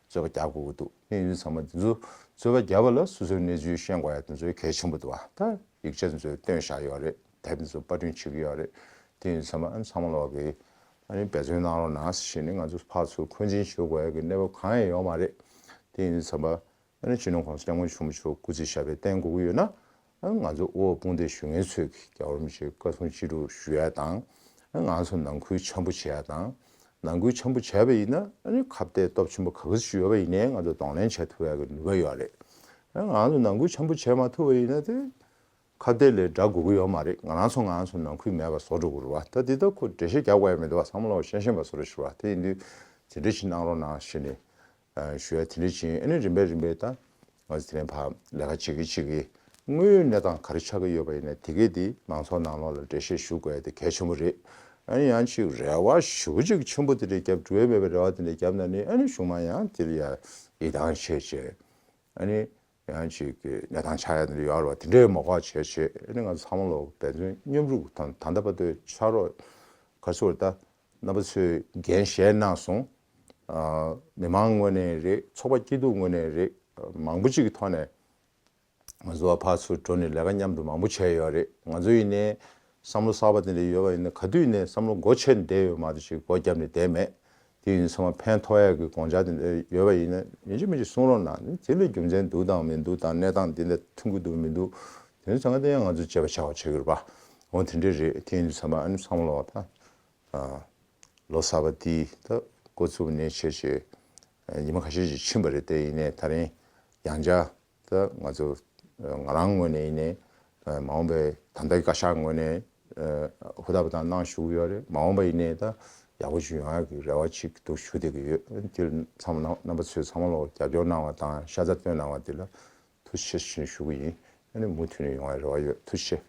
རྩོད་པ་རྒྱག་དགོས་ཀྱི་འདུག་དེ་ཡིན་དུས་ཚང་མ་འདི་ཚོ་རྩོད་པ་རྒྱབ་པ་ལ་སོ་སོའི་གནས་ཚུལ་ཤེས་དགོས་ཡ་དེ་ཚོ་གལ་ཆེན་པོ་འདུག་བ། ད་ཡིག་ཆ་དེ་ཚོ་བཏོན་བཞག་ཡོད་རེད། དེབ་དེ་ཚོ་པར་སྐྲུན་བྱེད་ཀྱི་ཡོད་རེད། དེ་ཡིན་དུས་ཚང་མ་ཨ་ནི་ཚང་མ་ལོག་གིས་ཨ་ནི་འབད་བརྩོན་གནང་རོགས་གནང་ཟེར་ནས། ང་ཚོ་ཕར་ཚུར་འཁོན་འཛིན་བྱེད་དགོས་ཡ་གི་གནས་བབ་གང་ཡང་ཡོད་མ་རེད། དེ་ཡིན་དུས་ཚང་མ་ཨ་ནི་སྤྱི་ནོར་༸གོང་ས་༸སྐྱབས་མགོན་ཆེན་པོ་མཆོག་སྐུ་ཚེ་ཞབས་པད་བརྟན་དགོས་ཀྱི་ཡོད་ན། ཨ་ང་ཚོ་དབུ་འོག་དཔུང་སྡེ་ཞུ་མཁན་ཚོས་ཀྱི་རྒྱལ་བ་རིན་པོ་ཆེའི་བཀའ་གསུང་ཅི་སྒྲུབ་ཞུ་ཡ་དང་། ཨ་ང་ཚོ་ནང་ཁུལ་འཆམ་པོ་བྱེད་ཡ་དང་། ནང་ཁུལ་འཆམ་པོ་བྱས་པ་ཡིན་ན་ཨ་ནི་ཁ་གཏད་སྟོབས་ཆེན་པོ་ག་ག་ཞིག་ཡོད་པ་ཡིན་ནའི་ང་ཚོ་གདོང་ལེན་བྱེད་ཐུབ་ཡ་གི་ནུས་པ་ཡོད་རེད། ཨ་ང་ཚོ་ནང་ཁུལ་འཆམ་པོ་བྱས་མ་ཐུབ་པ་ཡིན་ན་དེ་ཁ་གཏད་ལས་འདྲ་དགོས་ཀྱི་ཡོད་མ་རེད། ང་རང་ཚོ་ང་རང་ཚོ་ནང་ཁུལ་མེད་པ་བཟོ་འགྲོ་གི་རེད་བ། ད་འདི་ད་ཁོ་འགྲེལ་བཤད་རྒྱག་དགོས་ཡ་མི་འདུག་བ། ཚང་མ་ལོག་ཤེས་ཤེས་པ་བཟོ་འདྲ་ཞིག་རེད་བ། དེ་ཡིན་དུས་དེ་འདྲ་ཞིག་གནང་རོགས་གནང་ཞེས་ནས་ཨ་ཞུ་ཡ་དེ་འདྲ་ཞིག་ཡིན། ཨ་ནི་རིམ་པས་རིམ་པས་ད་ང་ཚོ་དེ་རིང་ཕར་ལས་ཀ་བྱེད་ཀྱི་བྱེད་ཀྱི་དངོས་ཡོད་གནས་སྟངས་ག་རེ་ཆགས་ཀྱི་ཡོད་པ་ཡིན་ན་དེ་གས་དེ་མང་ཚོགས་ནང་ལོགས་ལ་འགྲེལ་བཤད་ཞུ་དགོས་ཡ་དེ་གལ་ཆེན་པོ་རེད། ཨ་ནི་ཡང་ཅིག་རེ་བ་ཞེ་པོ་ཅིག་ཆེན་པོ་དེ་འདྲ་བརྒྱབ། འགྲུབ་ཡ་མེད་པའི་རེ་བ་དེ་འདྲ་བརྒྱབ་ན་ནི་ཨ་ནི་གཞུག་མ་ཡང་དེ་ལ་ཡ་ཡིད་ཐང་ཆད་བྱས། ཨ་ནི་ཡང་ཅིག་གི་གནས་སྟངས་ཆགས་ཡ་དེ་འདྲ་ཡོད་རེད་བ། དེ་འདྲའི་མ་དགོས་བྱས་བྱས། ཨ་ནི་ང་ཚོ་ཚང་མ་ལོག་འབད་བརྩོན་མཉམ་རུབ་དང་། ད་ལྟ་བར་དུ་ཕྱག་རོགས་ག་ཚོད་ད་རྣམ་པ་ཚོས་འགན་བཞེས་གནང་སོང་། ཨ་མི་མང་ངོས་ནས་རེད། ཚོགས་པ་སྐྱིད་སྡུག་ངོས་ནས་རེད། མང་པོ་ཅིག་གི་ཐོག་ནས་ང་ཚོ་ཕར་ཚུར་འགྲོ་ནས་ལས་ཀ་མཉམ་དུ་མང་པོ་བྱས་ཡོད་རེད། ང་ཚོ་ཡིན་ནའི་བསམ་བློ་གསར་པ་དེ་འདྲ་ཡོད་པ་ཡིན་ན་ག་དུས་ནས་བསམ་བློ་སྒོ་ཕྱེ་ནས་བསྡད་ཡོད་མ་གཏོགས་ཅིག་སྒོ་བརྒྱབ་ནས་བསྡད་མེད། དེ་ཡིན་ཚང་མ་ཕན་ཐོགས་ཡག་གི་དགོངས་འཆར་དེ་འདྲ་ཡོད་པ་ཡིན་ན་ཡིན་གཅིག་མིན་གཅིག་གསུང་རོགས་གནང་། དེ་ལ་རྒྱུ་མཚན་འདུག་དང་མི་འདུག་དང་། གནས་སྟངས་འདི་འདྲ་མཐུན་གྱི་འདུག་མི་འདུག་དེ་ཚོ་ཚང་མ་དེ་ཡང་ང་ཚོས་དཔྱད་པ་བྱ་བ་བྱེད་ཀྱི་རེད་པ། འོ་དེ་འདྲ་རེད། དེ་ཡིན་དུས་ཚང་མ་ཨ་ནི་བསམ་བློ་བཏང་། ཨ་ལོ་གསར་པ་འདི་ད་ འགོ་ཚུགས་ནས་བྱས་བྱས་ཉི་མ་ཁ་ཤས་ཤིག་ཕྱིན་པ་རེད། དེ་ཡིན་ནའི་ད་རིང་ཡང་བསྐྱར་ད་ང་ཚོ་ང་རང་ངོས་ནས་ཡིན་ནའི་མ་འོངས་པའི་ད་ལྟའི་བཀའ་ཤག་ངོས་ནས་ཧུར་ཐག་པ་དང་གནང་ཞུ་གི་ཡོད་རེད། མ་འོངས་པ་ཡིན་ནའི་ད་ཡག་པོ་ཞིག་ཡོང་ཡག་གི་རེ་བ་ཅིག་འདུག་ཞུ་བསྡད་ཀྱི་ཡོད། དེ་ཚང་མ་རྣམ་པ་ཚོས་ཚང་མ་ལ་རྒྱབ་སྐྱོར་གནང་བ་དང་ཤ་ཚ་བཏོན་གནང་བ་དེ་ལ་ཐུགས་རྗེ་ཆེ་ཞུ་གི་ཡིན། ཨ་ནི་མུ་མཐུད་ནས་ཡོང་བའི་རེ་བ་ཡོད། ཐུགས་རྗེ་ཆེ།